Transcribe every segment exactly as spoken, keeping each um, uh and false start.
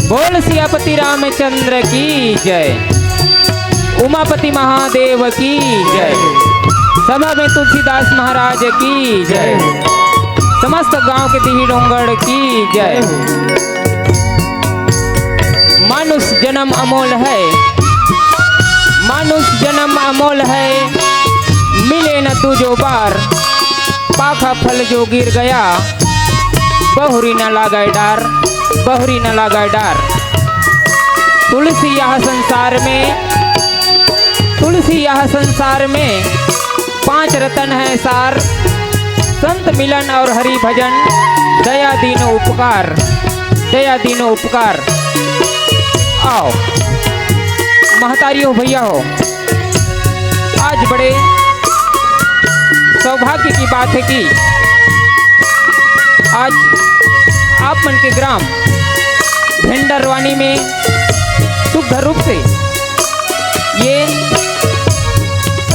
बोल सियापति रामचंद्र की जय, उमापति महादेव की जय, सभा में तुलसीदास महाराज की जय, समस्त गांव के देवी डोंगड़ की जय। मानुष जन्म अमोल है, मानुष जन्म अमोल है, मिले न दूजो बार। पाखा फल जो गिर गया, बहुरी न लागय डार, बहुरी न लागय डार। तुलसी यह संसार में, तुलसी यह संसार में, पांच रतन है सार, संत मिलन और हरि भजन, दया दीन उपकार, दया दीन उपकार। आओ महतारी हो, भैया हो, आज बड़े सौभाग्य की बात है कि आज आप मन के ग्राम भेंडरवानी में सुग्घर रूप से ये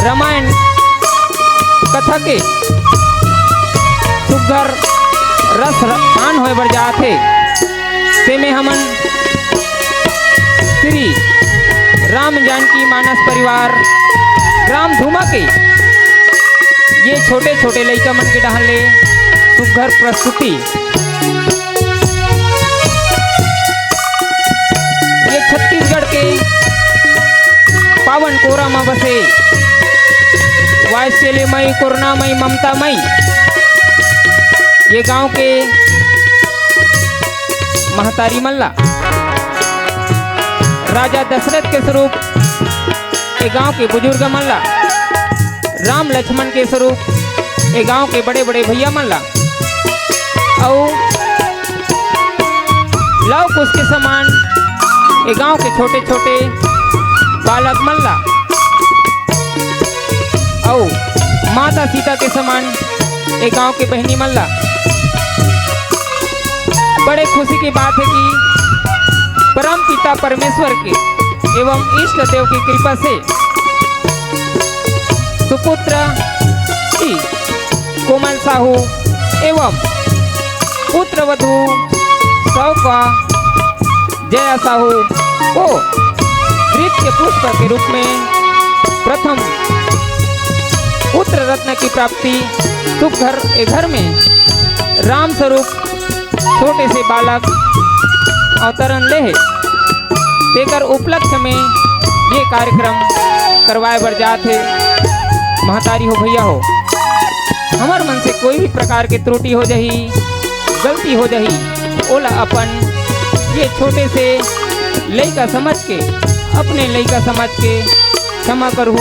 रामायण कथा के सुग्घर रस पान होय बर जात हे, तेमे हमन श्री राम जानकी मानस परिवार ग्राम धूमा के ये छोटे छोटे लइका मन के डहान ले सुग्घर प्रस्तुति। पावन कोरा म बसे वात्सल्यमयी, करुणामयी, ममतामयी ये गांव के महतारी मन ला, राजा दशरथ के स्वरूप ये गांव के बुजुर्ग मन ला, राम लक्ष्मण के स्वरूप ये गांव के बड़े-बड़े भैया मन ला, अउ लव कुश के समान ये गांव के छोटे-छोटे बालक मन ला, अउ माता सीता के समान ये गांव के बहिनी मन ला। बड़े खुशी की बात है कि परम पिता परमेश्वर के एवं इष्ट देव की कृपा से सुपुत्र श्री कोमल साहू एवं पुत्र वधु सौका जया साहू को नृत्य पुष्प के रूप में प्रथम पुत्र रत्न की प्राप्ति। सुख घर, ए घर में राम स्वरूप छोटे से बालक अवतरण ले हे, तेकर उपलक्ष्य में ये कार्यक्रम करवाए बर जात हे। महतारी हो, भैया हो, हमर मन से कोई भी प्रकार के त्रुटि हो जाही, गलती हो जाही, ओला अपन ये छोटे से लइका समझ के, अपने लइका समझ के क्षमा करहू,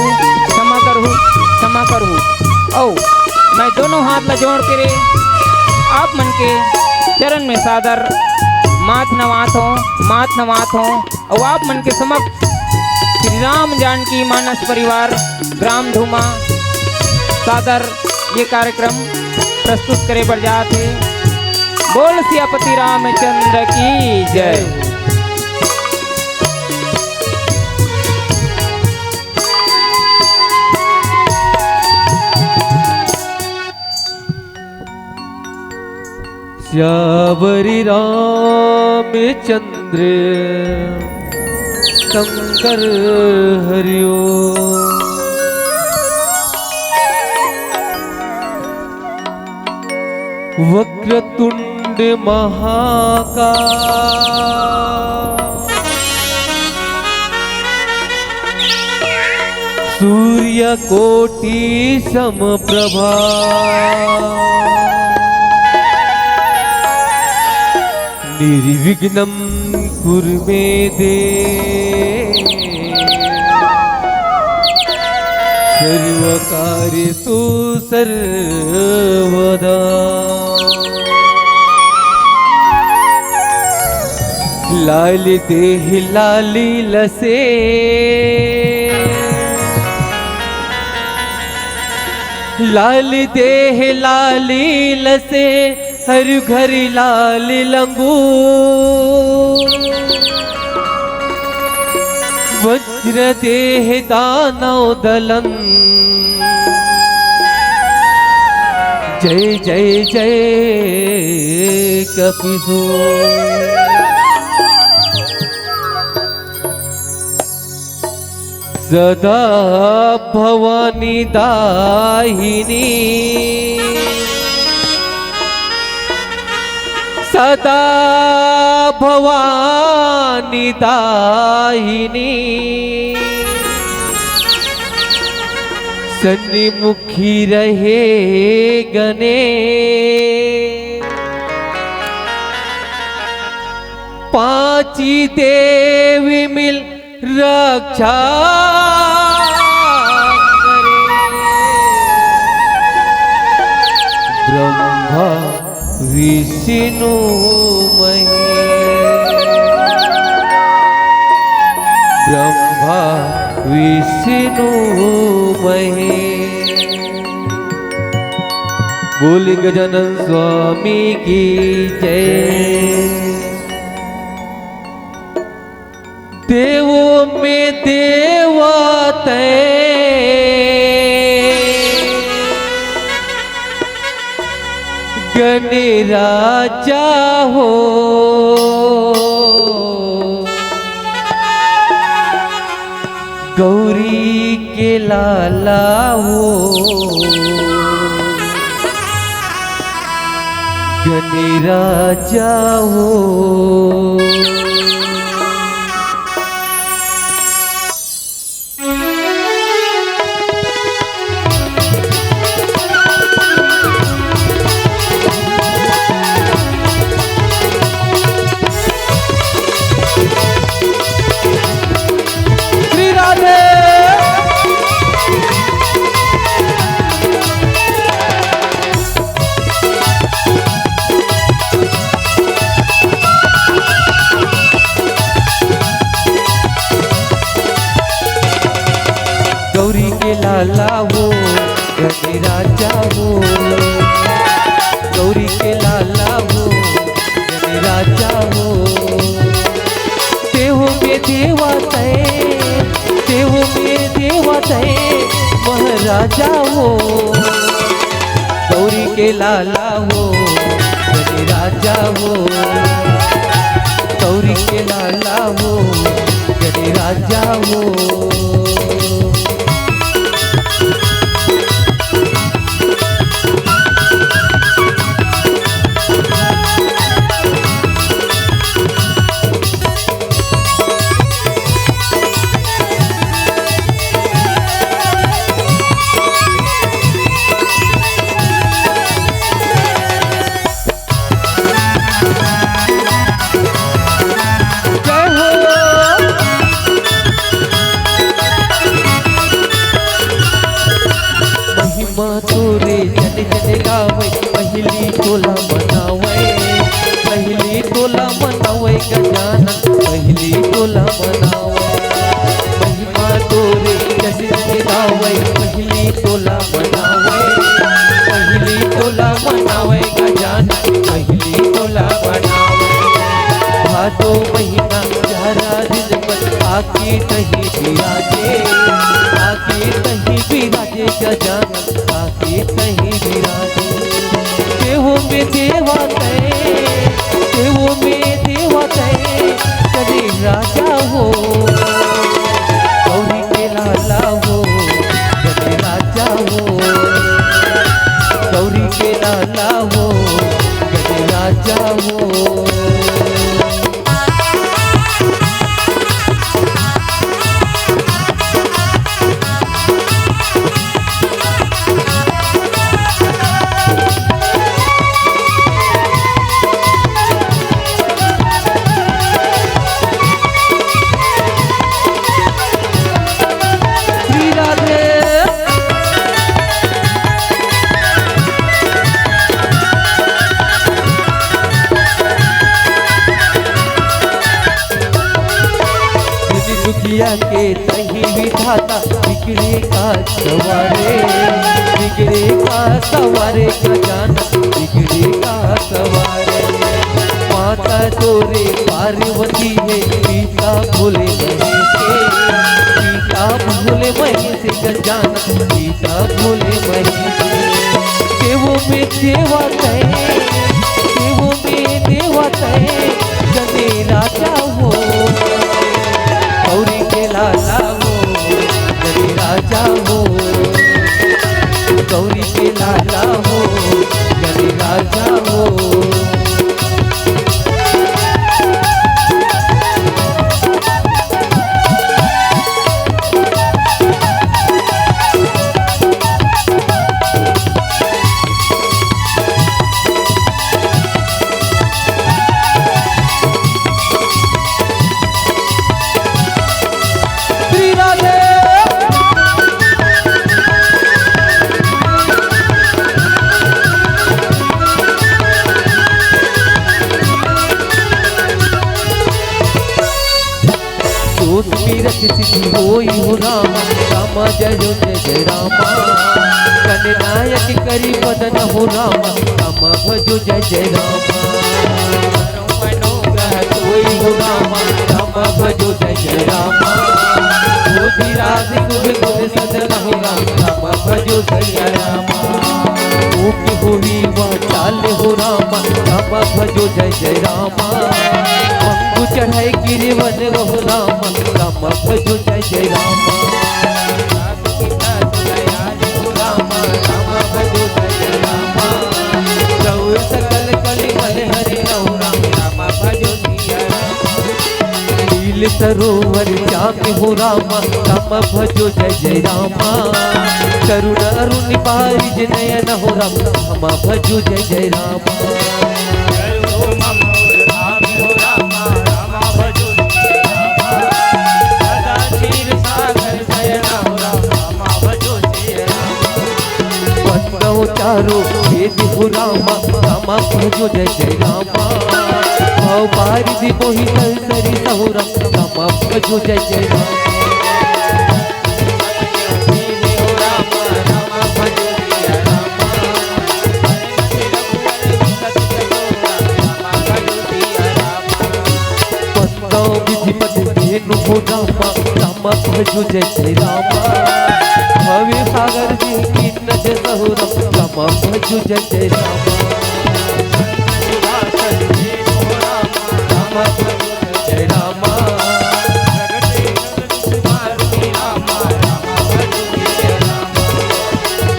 क्षमा करहू, क्षमा करहू। अउ मैं दोनों हाथ ला जोड़ के रे आप मन के चरण में सादर माथ नवात हों, माथ नवात हों। अउ आप मन के समक्ष श्री राम जानकी मानस परिवार ग्राम धूमा सादर ये कार्यक्रम प्रस्तुत करे बर जात हे। बोल सियापति रामचंद्र की जय। सियावरी रामचंद्र शंकर हरिओ। वक्रतुंड महाकाय सूर्यकोटि समप्रभा। निर्विघ्नं कुरु मे देव सर्वकार्येषु सर्वदा। लाल देह लाल लसे, लाल देह लाल लसे, हर घर लाल लंगू। वज्र देह दानव दलन, जय जय जय कपिसो। सदा भवानी दाहिनी, सदा भवानी दाहिनी, सन्मुखी रहे गने। पांची देवी मिल रक्षा करे। ब्रह्मा विष्णु महेश, ब्रह्मा विष्णु महेश। बोल गजानन स्वामी की जय। देवों में देवा तैं गणराजा हो, गौरी के लाला हो, गणराजा हो। लाला हो, गने राजा हो, गौरी के लाला हो, गने राजा हो। देव में देवा तैं, देव में देवा तैं, महाराजा हो। गौरी के लाला हो, गने राजा हो, गौरी के लाला हो, गने राजा हो। जय हो। महिमा तोरे जन जन गावै, पहिली तोला मनावै, पहिली तोला मनावै गजानन, पहिली तोला मनावै। महिमा तोरे जन जन गावै, पहिली तोला मनावै, पहिली तोला मनावै गजानन, पहिली तोला मनावै। भादो महीना ग्यारह दिन पर आके तहीं बिराजे, आके तहीं बिराजे गजानन, आके तहीं बिराजे। देवो में देवा तैं, देवो में देवा तैं, गने राजा हो। गौरी के लाला हो, गने राजा हो। गौरी के लाला हो, गने राजा हो। श्री राधे। दुखिया के तहीं विधाता, बिगड़े का सवारे, बिगड़े का सवारे गजानन, बिगड़े का सवारे। माता तोरे पार्वती हे, पिता भोले महेश हे, पिता भोले महेश गजानन, पिता भोले महेश। देवो में देवा तैं, देवो में देवा तैं, गने राजा हो। गौरी के लाला हो, गने राजा हो। गौरी के लाला हो, गने राजा हो। श्री राधे। दोष पीरत सिद्धि होई हो रामा, रामा जयो जय जय रामा। गणनायक करी बदन हो रामा, रामा भजो जय जय रामा। मनोग्रह सोई हो रामा, रामा भजो जय जय रामा। बोधिराज सुर गुण सदन हो रामा, रामा भजो जय रामा। ऊंची होई वा चाल हो रामा, रामा भजो जय जय रामा। पंगु चढ़ाई गिरिवन रहो रामा, रामा भजो जय जय रामा। राम राम भजो जय राम। गौर सकल कलिमल हरि रहु राम, राम भजो सिया राम। नील सरोवर जाम हो राम, राम भजो जय जय राम। करुण अरुण बारिज नयन हो राम, राम भजो जय जय राम। करुण मम राम हो राम, राम भजो सिया राम। सदा क्षीर सागर शयन हो राम, राम भजो सिया राम। बंदो चारों वेद हो राम, राम भजो जय जय राम। भव बारिधि मोहि तल सरी सहु राम, राम भजो जय जय राम। भजो जय जय रामा। भवे सागर जी की नजर हो राम, रामा भजो जय जय रामा। रामा भजो जय जय रामा।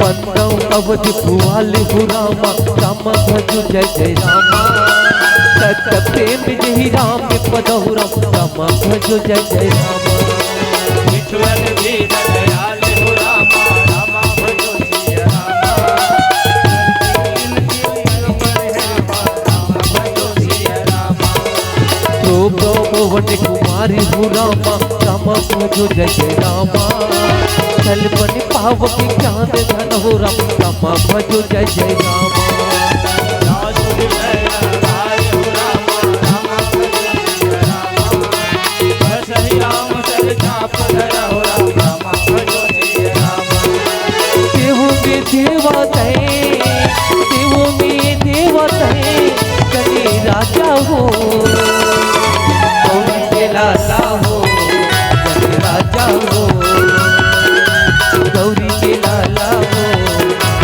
पंडव अवध भुआल हो रामा, रामा भजो जय जय रामा। सत प्रेम जही राम पदहु राम, रामा भजो जय जय रामा। विठ्ठल दीन दयाल हो रामा, रामा भजो सिया रामा। प्रो प्रो पवन कुमारी हो रामा, रामा भजो जय जय रामा। छल बन पावक ज्ञान धन हो राम, रामा भजो जय जय रामा। देवों में देवता है, देवों में देवता है, गणे राजा हो। गौरी के लाला हो, गणे राजा हो। गौरी के लाला हो,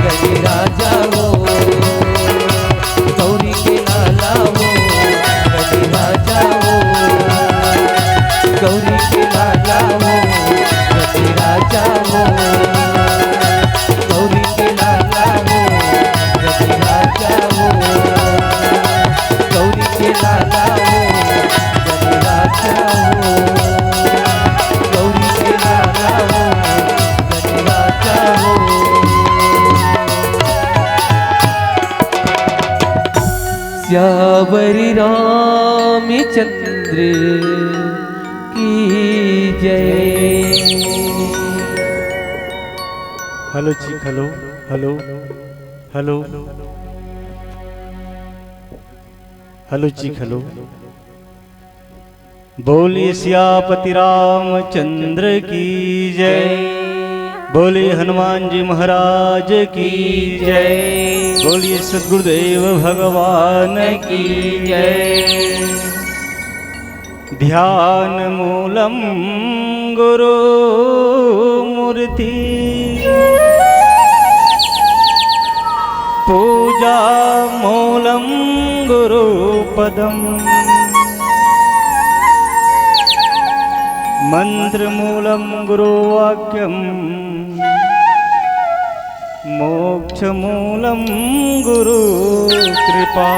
गणे राजा हो। गौरी के लाला हो, गणे राजा हो। गौरी के लाला हो, गणे राजा हो। गौरी के लाला हो, गणे राजा हो। गौरी के लाला हो, गणे राजा हो। गौरी के लाला हो, गणे राजा हो। सियावर रामचंद्र की जय। हेलो जी, हेलो, हेलो, हेलो, हेलो जी, हेलो। बोलिए सियापति रामचंद्र की जय। बोलिए हनुमान जी महाराज की जय। बोलिए सद्गुरुदेव भगवान की जय। ध्यान मूलम गुरु मूर्ति, पूजा मूलम गुरु पदम, मंत्र मूलम गुरु वाक्यम, मोक्ष मूलम गुरु कृपा।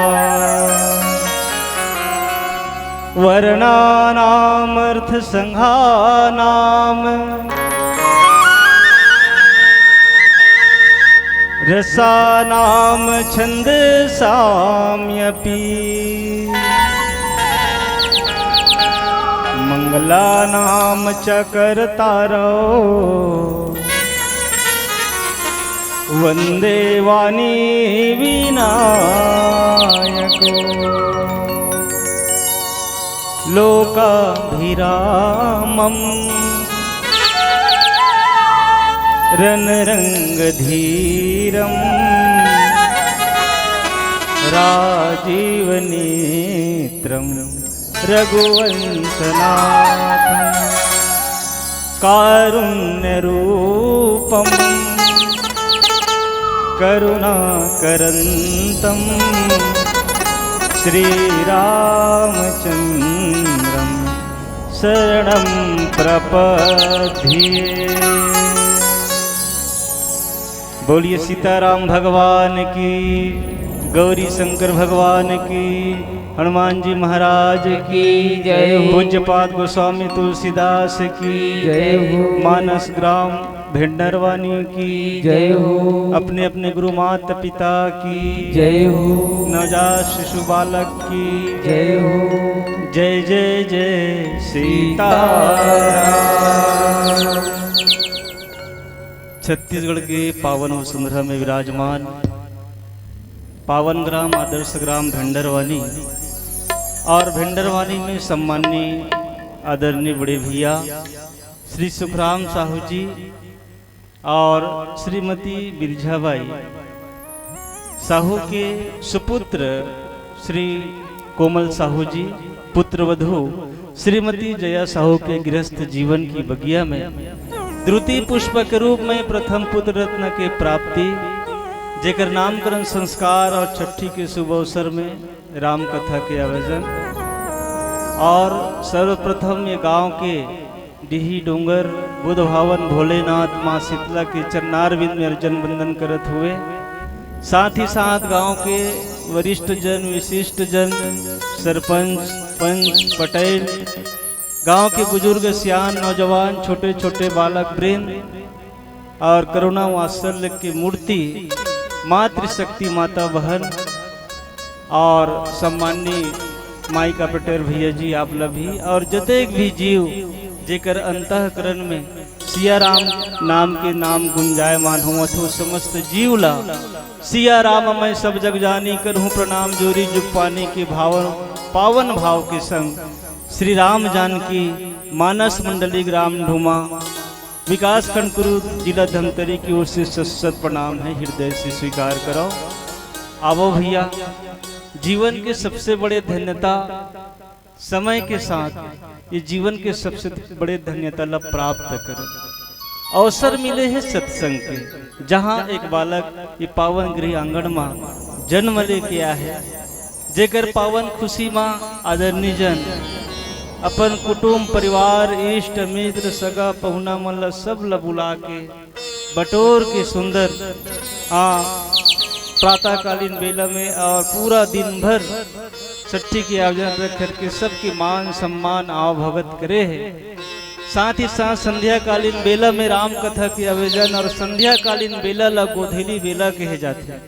वर्णानामर्थसंघानां रसानां छन्दसाम्यपि। मङ्गलानां च कर्तारौ वन्दे वाणी विनायको। लोकाभिरामं रणरङ्गधीरं राजीवनेत्रं रघुवंशनाथं। कारुण्यरूपं करुणाकरन्तं श्रीरामचन्द्रं शरणं प्रपद्ये। बोलिए सीताराम भगवान की, गौरी शंकर भगवान की, हनुमान जी महाराज की, जय हो। पूज्यपाद गोस्वामी तुलसीदास की, जय हो। मानस ग्राम भेंडरवानी की, जय हो। अपने अपने गुरु माता पिता की, जय हो। नवजात शिशु बालक की, जय हो। जय जय जय सीताराम। छत्तीसगढ़ के पावन वसुंधरा में विराजमान पावन ग्राम आदर्श ग्राम भेंडरवानी और भेंडरवानी में सम्माननीय आदरणीय बड़े भैया श्री सुखराम साहू जी और श्रीमती बिरजाबाई साहू के सुपुत्र श्री कोमल साहू जी, पुत्र वधु श्रीमती जया साहू के गृहस्थ जीवन की बगिया में द्वितीय पुष्प के रूप में प्रथम पुत्र रत्न के प्राप्ति, जेकर नामकरण संस्कार और छठी के शुभ अवसर में राम कथा के आयोजन। और सर्वप्रथम ये गांव के डीही डोंगर बुध भवन भोलेनाथ माँ शीतला के चरणारविंद में अर्जन वंदन करत हुए, साथ ही साथ गांव के वरिष्ठ जन, विशिष्ट जन, सरपंच, पंच, पटेल, गांव के बुजुर्ग, सियान, नौजवान, छोटे छोटे बालक वृंद और करुणा वात्सल्य की मूर्ति मातृशक्ति माता बहन और सम्माननीय माई का पटेल भैया जी, आप ला भी और जतेक भी जीव जेकर अंतःकरण में सिया राम नाम के नाम गुंजायमान होवत हो, समस्त जीव ला सिया राम मैं सब जग जानी, करहूँ प्रणाम जोरी जुग पानी के भावन पावन भाव के संग श्री राम जानकी मानस मंडली ग्राम ढूमा, विकास खंड कुरूद, जिला धमतरी की ओर से सत सत प्रणाम है, हृदय से स्वीकार करो। आवो भैया, जीवन के सबसे बड़े धन्यता समय के साथ ये जीवन के सबसे बड़े धन्यता ला प्राप्त करो। अवसर मिले है सत्संग के, जहाँ एक बालक ये पावन गृह आंगन मा जन्म लेके आए है, जेकर पावन खुशी मा आदरणीय जन अपन कुटुंब, परिवार, इष्ट मित्र, सगा पहुना मन ला सब ला बुला के बटोर के सुंदर, हाँ, प्रातःकालीन बेला में और पूरा दिन भर छठी के आयोजन रख करके सबके मान सम्मान आवभगत करे है। साथ ही साथ संध्याकालीन बेला में राम कथा के आयोजन और संध्याकालीन बेला ला गोधेली बेला कहे जाथे,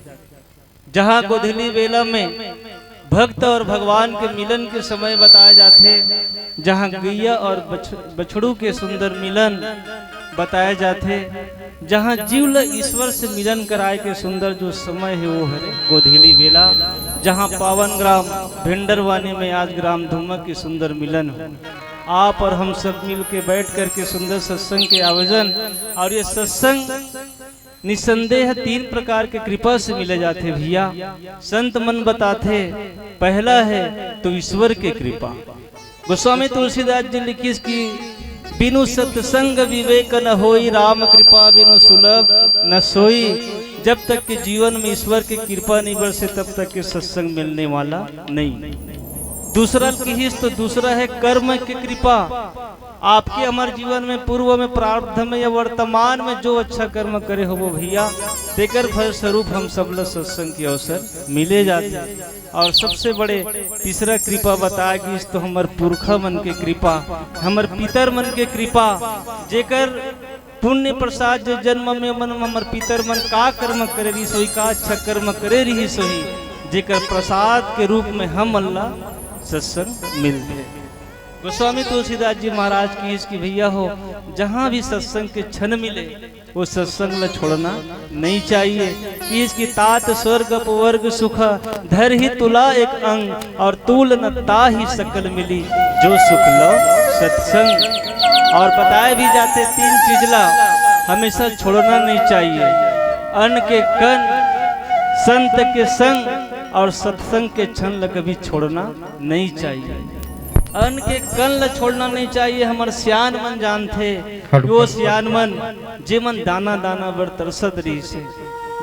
जहाँ गोधेली बेला में भक्त और भगवान के मिलन के समय बताए जाथे, जहाँ गैया और बछ-, बछड़ू के सुंदर मिलन बताए जाथे, जहाँ जीव ल ईश्वर से मिलन कराए के सुंदर जो समय है वो हरे गोधेली बेला, जहाँ पावन ग्राम भेंडरवानी में आज ग्राम धूमक के सुंदर मिलन हो। आप और हम सब मिल के बैठ करके सुंदर सत्संग के आयोजन और ये सत्संग निसंदेह तीन प्रकार के कृपा से मिले जाथे भैया। संत मन बताथे, पहला है तो ईश्वर के कृपा। गोस्वामी तुलसीदास जी लिखिस कि बिनु सत्संग विवेक न होई, राम कृपा बिनु सुलभ न सोई। जब तक के जीवन में ईश्वर की कृपा नहीं बरसे, तब तक के सत्संग मिलने वाला नहीं। दूसरा किहिस तो दूसरा है कर्म की कृपा। आपके हमारे जीवन में पूर्व में, प्रारब्ध में या वर्तमान में जो अच्छा कर्म करे होबो भैया, तेकर फलस्वरूप हम सब ला सत्संग के अवसर मिले जाथे। और सबसे बड़े तीसरा कृपा बताए गिस तो हमर पुरखा मन के कृपा, हमर पितर मन के कृपा, जेकर पुण्य प्रसाद जो जन्म में मन हमर पितर मन का कर्म करे रिहिस होही, का अच्छा कर्म करे रिहिस होही, जेकर प्रसाद के रूप में हमन ला सत्संग मिलथे। गोस्वामी तुलसीदास जी महाराज किहिस कि भैया हो, जहाँ भी सत्संग के क्षण मिले, वो सत्संग ला छोड़ना नहीं चाहिए। किहिस कि तात स्वर्ग अपवर्ग सुख, धरहि तुला एक अंग, और तूल न ताहि सकल मिली, जो सुख लो सत्संग। और बताए भी जाथे तीन चीज ला हमेशा छोड़ना नहीं चाहिए, अन्न के कन, संत के संग और सत्संग के क्षण ला कभी छोड़ना नहीं चाहिए। अन्न के कन ला छोड़ना नहीं चाहिए। हमर सियान मन जानथे, वो सियान मन जेमन दाना दाना बर तरसत रिहिस हे,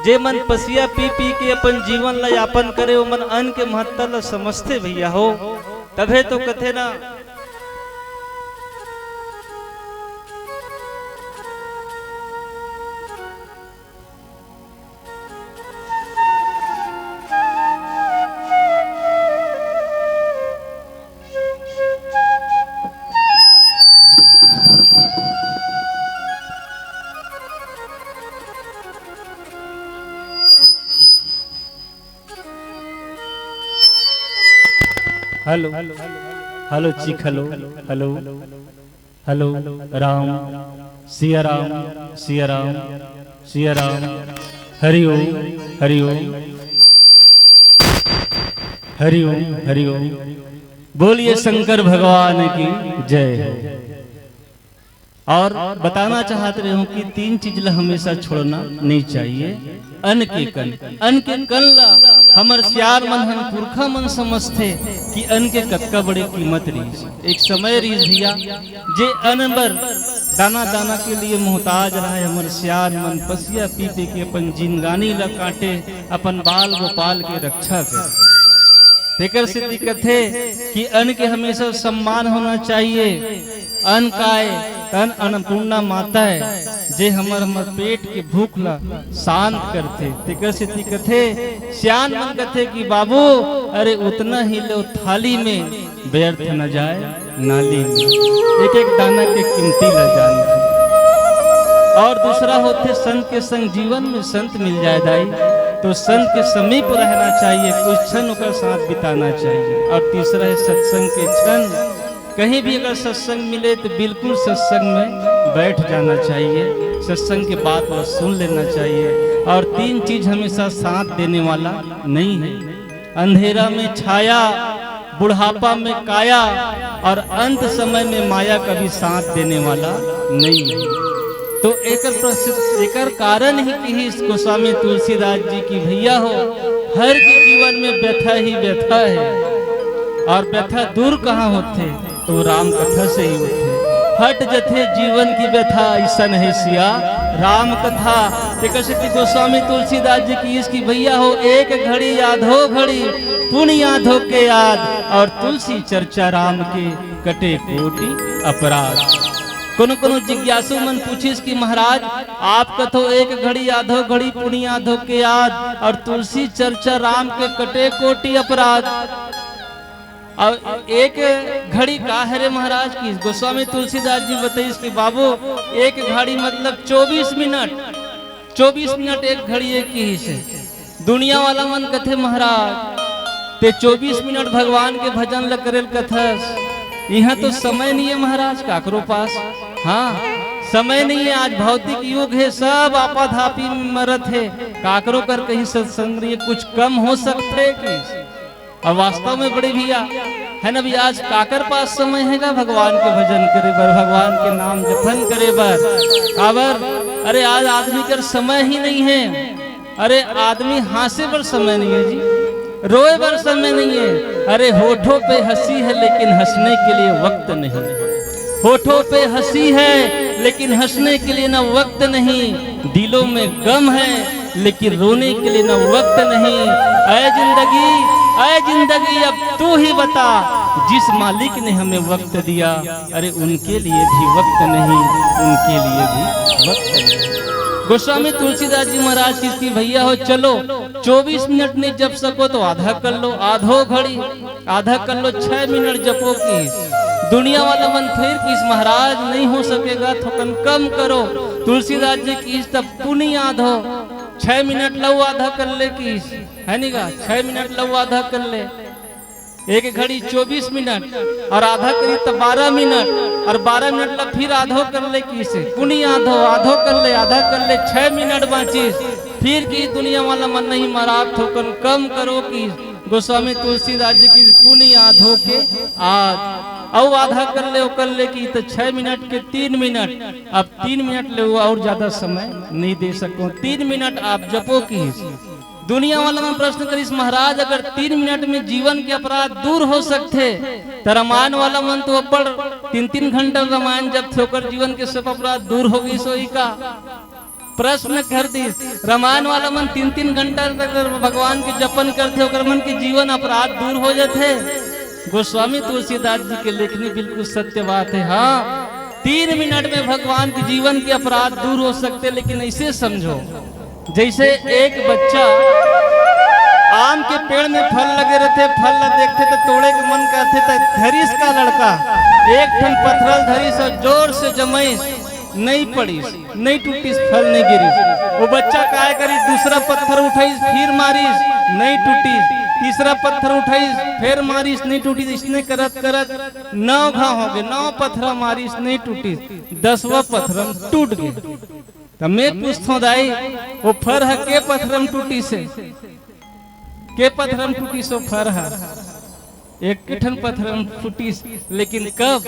जेमन पसिया पी पी के अपन जीवन ला यापन करे, ओमन अन्न के महत्ता ला समझथे भैया हो। तभे तो कथे ना, hello, hello, check, hello, hello, hello, Ram, Siya Ram, Siya Ram, Siya Ram. Hari Om, Hari Om, Hari Om, Hari Om. बोलिए शंकर भगवान की जय हो। और बताना चाहत रहे हूँ कि तीन चीज ला हमेशा छोड़ना नहीं चाहिए। अन्न के कन, अन्न के कन ला हमर सियान मन, हमर पुरखा मन समझथे कि अन्न के कतका बड़े कीमत रहिस। एक समय रहिस भैया, जे अन्न बर दाना दाना के लिए मोहताज रहय, हमर सियान मन पसिया पी पी के अपन जिनगानी ल काटे, अपन बाल गोपाल के रक्षा करे। तेकर सेती कथे कि अन्न के हमेशा सम्मान होना चाहिए। अन्न काय? तन अन्नपूर्णा माता हे, जे हमर, हमर पेट के भूख ला शांत करथे। तेकर सेती कथे, सियान मन कथे कि बाबू, अरे उतना ही लो थाली में, व्यर्थ न जाए नाली में। एक एक दाना के कीमती ला जानथे। और दूसरा होथे संत के संग, जीवन में संत मिल जाए दाई, तो संत के समीप रहना चाहिए, कुछ क्षण ओकर साथ बिताना चाहिए। और तीसरा है सत्संग के क्षण, कहीं भी अगर सत्संग मिले तो बिल्कुल सत्संग में बैठ जाना चाहिए, सत्संग के बात को सुन लेना चाहिए। और तीन चीज हमेशा साथ देने वाला नहीं है, अंधेरा में छाया, बुढ़ापा में काया, और अंत समय में माया कभी साथ देने वाला नहीं है। तो एकर प्रसिद्ध, एकर कारण ही किहिस गोस्वामी तुलसीदास जी कि भैया हो, हर के जीवन में व्यथा ही व्यथा है, और व्यथा दूर कहाँ होथे? तो राम कथा से ही होथे। हट जथे जीवन की व्यथा, अइसन हे सिया राम कथा। तेकर सेती गोस्वामी तुलसीदास जी किहिस कि भैया हो, एक घड़ी आधो घड़ी पुनि आधो के याद, और तुलसी चर्चा राम के कटे कोटि अपराध। कोनो कोनो जिज्ञासु मन पूछिस कि महाराज, आप कथो एक घड़ी आधो घड़ी पुनि आधो के याद, और तुलसी चर्चा राम के कटे कोटि अपराध। अब एक घड़ी का हरे महाराज? कि गोस्वामी तुलसीदास जी बताइस कि बाबू, एक घड़ी मतलब चौबीस मिनट, चौबीस मिनट एक घड़ी एक किहिस हे। दुनिया वाला मन कथे महाराज, ते चौबीस मिनट भगवान के भजन ल करे ल कथस, इहाँ तो समय नहीं है महाराज काकरो पास। हाँ, समय नहीं है। आज भौतिक युग है, सब आपाधापी में मरत है, काकरो कर कहीं सत्संग नहीं है, कुछ कम हो सकथे कि? अब वास्तव में बड़े भैया, है ना भैया, आज काकर पास समय हेगा भगवान के भजन करे बर, भगवान के नाम जपन करे बर? काबर? अरे आज आदमी कर समय ही नहीं है। अरे आदमी हाँसे बर समय नहीं है जी, रोए बर समय नहीं है। अरे होठों पे हंसी है लेकिन हंसने के लिए वक्त नहीं, होठों पे हंसी है लेकिन हंसने के लिए ना वक्त नहीं, दिलों में गम है लेकिन रोने के लिए ना वक्त नहीं। ऐ जिंदगी, ऐ जिंदगी, अब तू ही बता, जिस मालिक ने हमें वक्त दिया, अरे उनके लिए भी वक्त नहीं, उनके लिए भी वक्त नहीं। गोस्वामी तुलसीदास जी महाराज किहिस कि भैया हो, चलो चौबीस मिनट नहीं जप सको तो आधा कर लो, आधो घड़ी, आधा कर लो, छह मिनट जपो किहिस। दुनिया वाला मन फेर किहिस महाराज, नहीं हो सकेगा, थोकन कम करो। तुलसीदास जी किहिस तब पुनि आधो, छह मिनट लऊ आधा कर ले किहिस, है नी गा, छह मिनट लऊ आधा कर ले। एक घड़ी चौबीस मिनट और आधा करी त बारह मिनट, और बारह मिनट ला फिर आधो कर ले किहिस, पुनि आधो, आधो कर ले, आधा कर ले, छह मिनट बाँचिस। फिर किहिस दुनिया वाला मन, नहीं महाराज, थोकन कम करो किहिस। गोस्वामी तुलसीदास जी किहिस पुनि आधो के आध, अउ आधा कर ले, ओ कर ले किहिस त छह मिनट के तीन मिनट, अब तीन मिनट ले वो और ज्यादा समय नहीं दे सको, तीन मिनट आप जपो किहिस। दुनिया वाला मन प्रश्न करिस, महाराज, अगर तीन मिनट में जीवन के अपराध दूर हो सकथे, त रामायण वाला मन तो अब्बड़ तीन तीन घंटा रामायण जपथे, ओकर जीवन के सब अपराध दूर हो गइस होही का? प्रश्न कर दिस। रामायण वाला मन तीन तीन घंटा तक भगवान के जपन करथे, ओकर मन के जीवन अपराध दूर हो जाथे। गोस्वामी तुलसीदास जी के लेखनी बिल्कुल सत्य बात है। हाँ, तीन मिनट में भगवान के जीवन के अपराध दूर हो सकथे, लेकिन ऐसे समझो, जैसे एक बच्चा आम के पेड़ में फल लगे रहथे, फल ला देखथे त तोड़े के मन करथे, त धरिस का लड़का एक ठन पथरल धरिस और जोर से जमइस, नहीं पड़िस, नहीं टूटिस, फल नहीं गिरिस। वो बच्चा काय करिस, दूसरा पत्थर उठाइस, फिर मारिस, नहीं टूटिस, तीसरा पत्थर उठाइस, फिर मारिस, नहीं टूटिस। इसने करत करत नौ घाव हो गए, नौ पत्थर मारिस, नहीं टूटिस, दसवां पत्थर टूट गए। त मैं पूछथों दाई, वो फर ह के पथरम टूटिस हे? के पथरम टूटिस वो फर ह? एक ठन पत्थर म फूटिस, लेकिन कब?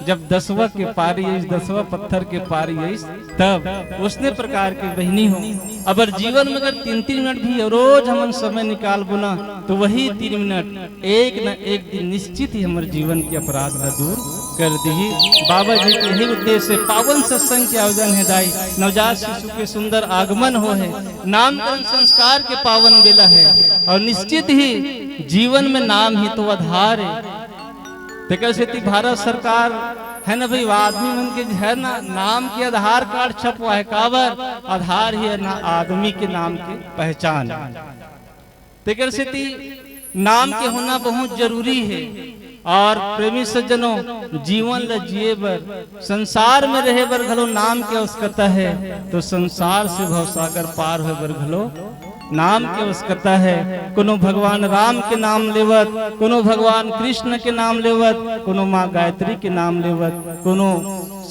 जब दसवा के पारी आइस, दसवा पत्थर के पारी आइस, तब। उसने प्रकार के बहिनी हो, अबर जीवन में अगर तीन तीन मिनट भी रोज हमन समय निकालबो ना, तो वही तीन मिनट एक न एक दिन निश्चित ही हमर जीवन के अपराध ला दूर कर दिही। बाबा जी के यही उद्देश्य से पावन सत्संग के आयोजन हे दाई। नवजात शिशु के सुंदर आगमन हो हे, नामकरण संस्कार के पावन बेला हे, और निश्चित ही जीवन में नाम ही तो आधार हे। तेकर सेती भारत सरकार हे ना भाई, आदमी मन के घर ना नाम के आधार कार्ड छपवा हे। काबर? आधार ही हे ना आदमी के नाम के पहचान। तेकर सेती नाम के होना बहुत जरूरी हे। और प्रेमी सज्जनों, जीवन ल जिए बर, संसार में रहे बर घलो नाम के आवश्यकता हे। तो संसार से भवसागर पार होए बर घलो नाम के आवश्यकता हे। कोनो भगवान राम के नाम लेवत, कोनो भगवान कृष्ण के नाम लेवत, कोनो माँ गायत्री के नाम लेवत, कोनो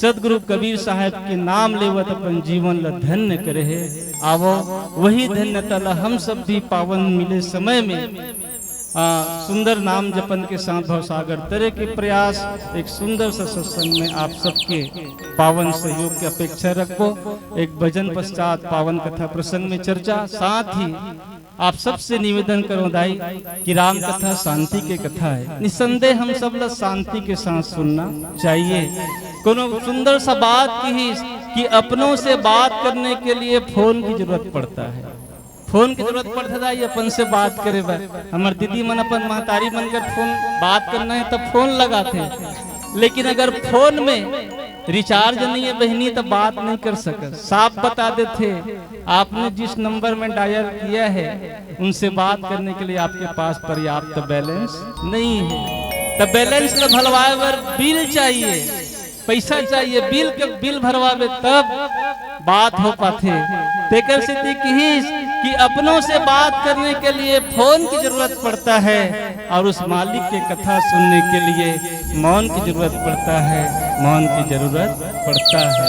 सदगुरु कबीर साहब के नाम लेवत अपन जीवन ल धन्य करे हे। आवो, वही धन्यता ल हम सब भी पावन मिले समय में, आ, सुंदर नाम जपन के साथ भवसागर तरे के प्रयास, एक सुंदर सा सत्संग में आप सबके पावन सहयोग के अपेक्षा रखबो। एक भजन पश्चात पावन कथा प्रसंग में चर्चा। साथ ही आप सबसे निवेदन करो दाई कि राम कथा शांति के कथा हे, निसंदेह हम सब ला शांति के साथ सुनना चाहिए। कोनो सुंदर सा बात किहिस कि अपनों से बात करने के लिए फोन की जरूरत पड़ता है। फोन की जरूरत पड़थे दाई अपन से बात करे बर। हमर दीदी मन अपन महतारी मन कर फोन बात करना हे तब फोन लगाथे, लेकिन अगर फोन में रिचार्ज नहीं है बहिनी, तो बात नहीं कर सकत। साफ बता देथे, आपने जिस नंबर में डायल किया है, उनसे बात करने के लिए आपके पास पर्याप्त बैलेंस नहीं है। तो बैलेंस ल भरवाए बर बिल चाहिए, पैसा चाहिए, बिल के बिल भरवावे तब बात हो पाथे। तेकर सेती किहिस कि अपनों से बात करने के लिए फोन की जरूरत पड़ता है और उस मालिक के कथा सुनने के लिए मौन की जरूरत पड़ता है, मौन की जरूरत पड़ता है।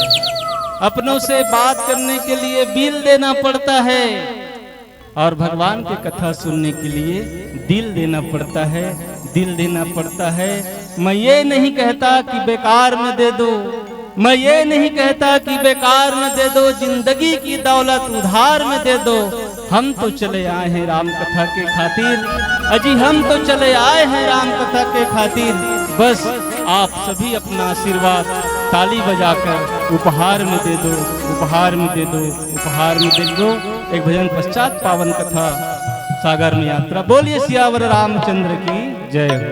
अपनों से बात करने के लिए बिल देना पड़ता है और भगवान की कथा सुनने के लिए दिल देना पड़ता है, दिल देना पड़ता है। मैं ये नहीं कहता कि बेकार में दे दो, मैं ये नहीं कहता कि बेकार में दे दो, जिंदगी की दौलत उधार में दे दो। हम तो चले आए हैं राम कथा के खातिर, अजी हम तो चले आए हैं राम कथा के खातिर। बस आप सभी अपना आशीर्वाद ताली बजाकर उपहार में दे दो, उपहार में दे दो, उपहार में दे दो। एक भजन पश्चात पावन कथा सागर में यात्रा। बोलिए सियावर रामचंद्र की जय हो।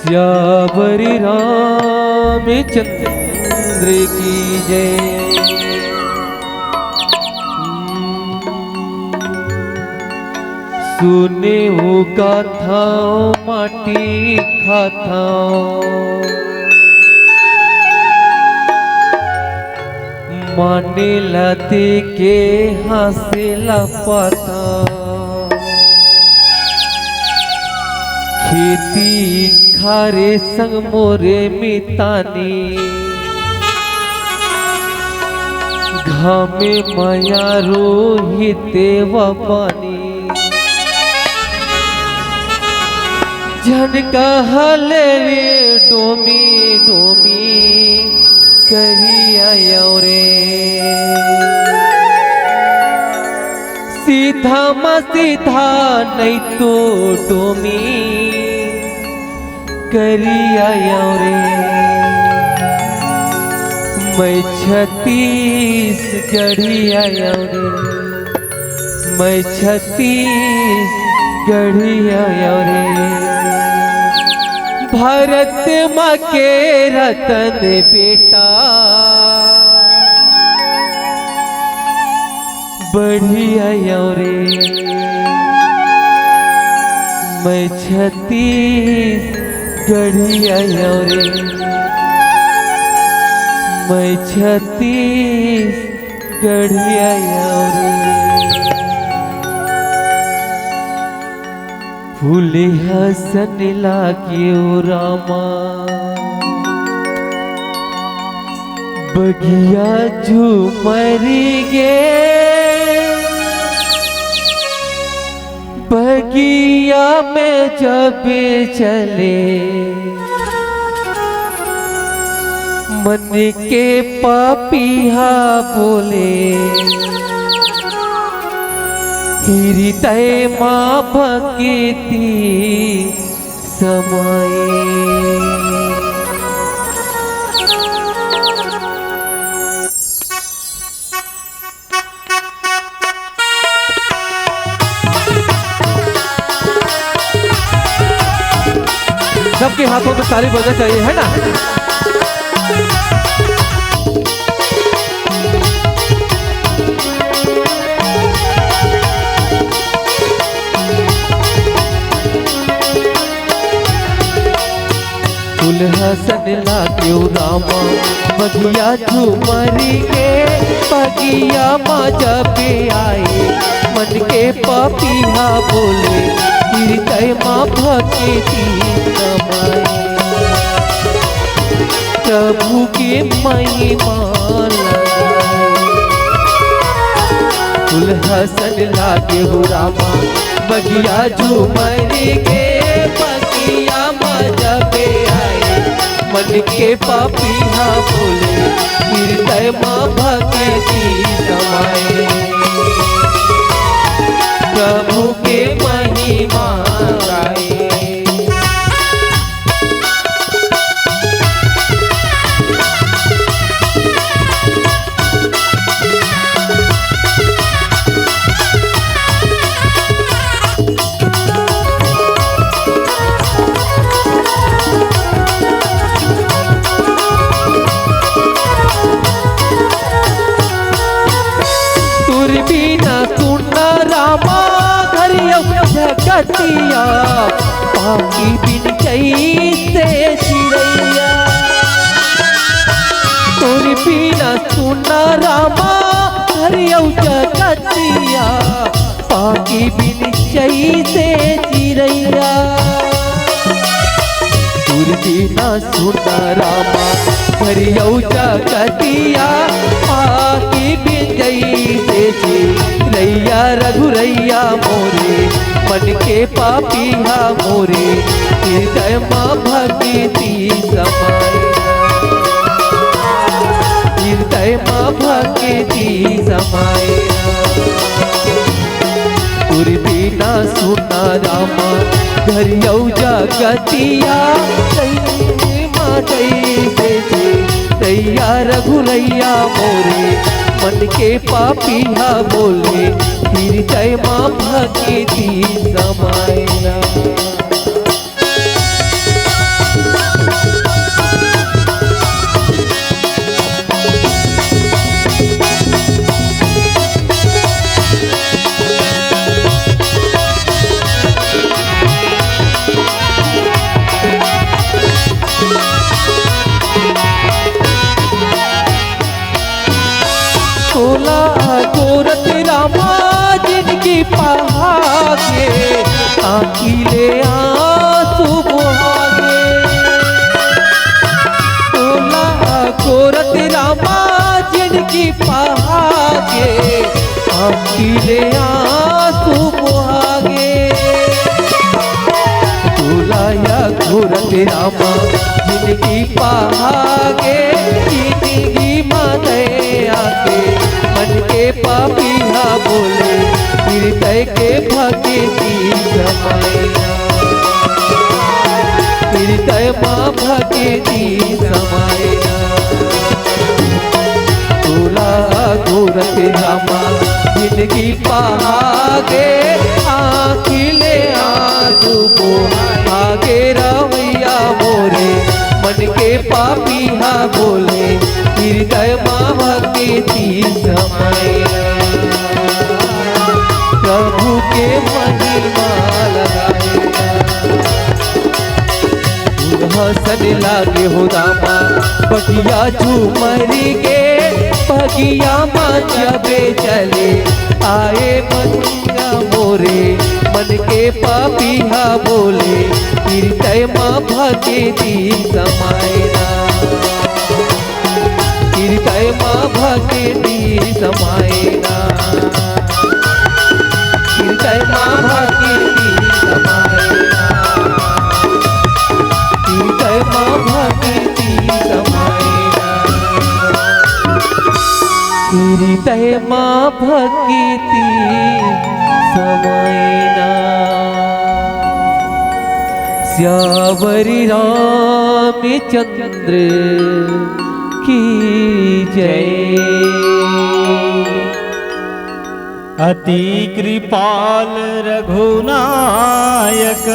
सियावर रामचंद्र की जय। सुने वो कथा माटी खाता। माने ला देके हँसे ला पता। खेती खारे संग मोरे मितानी। घामे मया रोहिते व पानी। झन कहले रे डोमी डोमी करिया रे। सीधा म सीधा नहीं तो डोमी करिया रे। मैं छत्तीसगढ़िया रे। मैं छत्तीसगढ़िया रे। भारत माँ के रतन बेटा बढ़िया रे। मैं छत्तीसगढ़िया रे। मैं छत्तीस गढ़िया रे। फूले हसन लागे ओ रामा। बगिया झूमर गे। बगिया में जब चले, मन के पापिहा बोले, हृदय मा भक्ति समाए। सबके हाथों में ताली बजना चाहिए, है ना? दुल्हा सन लागे ओ रामा, बगिया झूमर के, बगिया मा जबे आए, मन के पापिहा बोले, हृदय मा भक्ति समाए। प्रभु के महिमा लगाए। दुल्हा सन लागे हो रामा, बगिया झूमर के, बगिया मा जबे आए, मन के पापिहा बोले, हृदय मा भक्ति समाए। प्रभु के महिमा गाए। तोर बिना सुन्ना रामा, घर अउ जगतिया, पाखी बिन जइसे चिरैया। तोर बिना सुन्ना रामा, घर अउ जगतिया, पाखी बिन जइसे चिरैया। तोर बिना सुन्ना रामा, घर अउ जगतिया, पाखी बिन जइसे चिरैया। रघुरैया मोरे, मन के पापिहा मोरे, हृदय मा भक्ति समाए। हृदय मा भक्ति समाए। तोर बिना सुन्ना रामा, घर अउ जगतिया, सही मा जइसे चिरैया। रघुरैया मोरे, मन के पापिहा बोले, हृदय मा भक्ति समाए ना। तोला गोरत रामा जिनगी पागे, आँखी ले आँसू बोहागे। तोला गोरत रामा जिनगी पागे, आँखी ले आँसू बोहागे। तोला या गोरत रामा जिनगी पागे, जिनगी मा दया के, मन के पापिहा बोले, हृदय के भक्ति समाए ना। हृदय मा भक्ति समाए ना। तोला गोरत रामा जिनगी पागे, आँखी ले आँसू बोहागे। रवैया मोरे, मन के पापिहा बोले, हृदय मा भक्ति समाए। प्रभु के महिमा लगाए। दुल्हा सन लागे हो रामा, बगिया झूमर के, बगिया मा जबे चले आए मंगा मोरे, मन के पापिहा बोले, हृदय मा भक्ति समाए ना। हृदय मा भक्ति समाए ना। हृदय मा भक्ति माँ भक्ति समायना। सियावरी रामचंद्र की जय। अति कृपाल रघुनायक,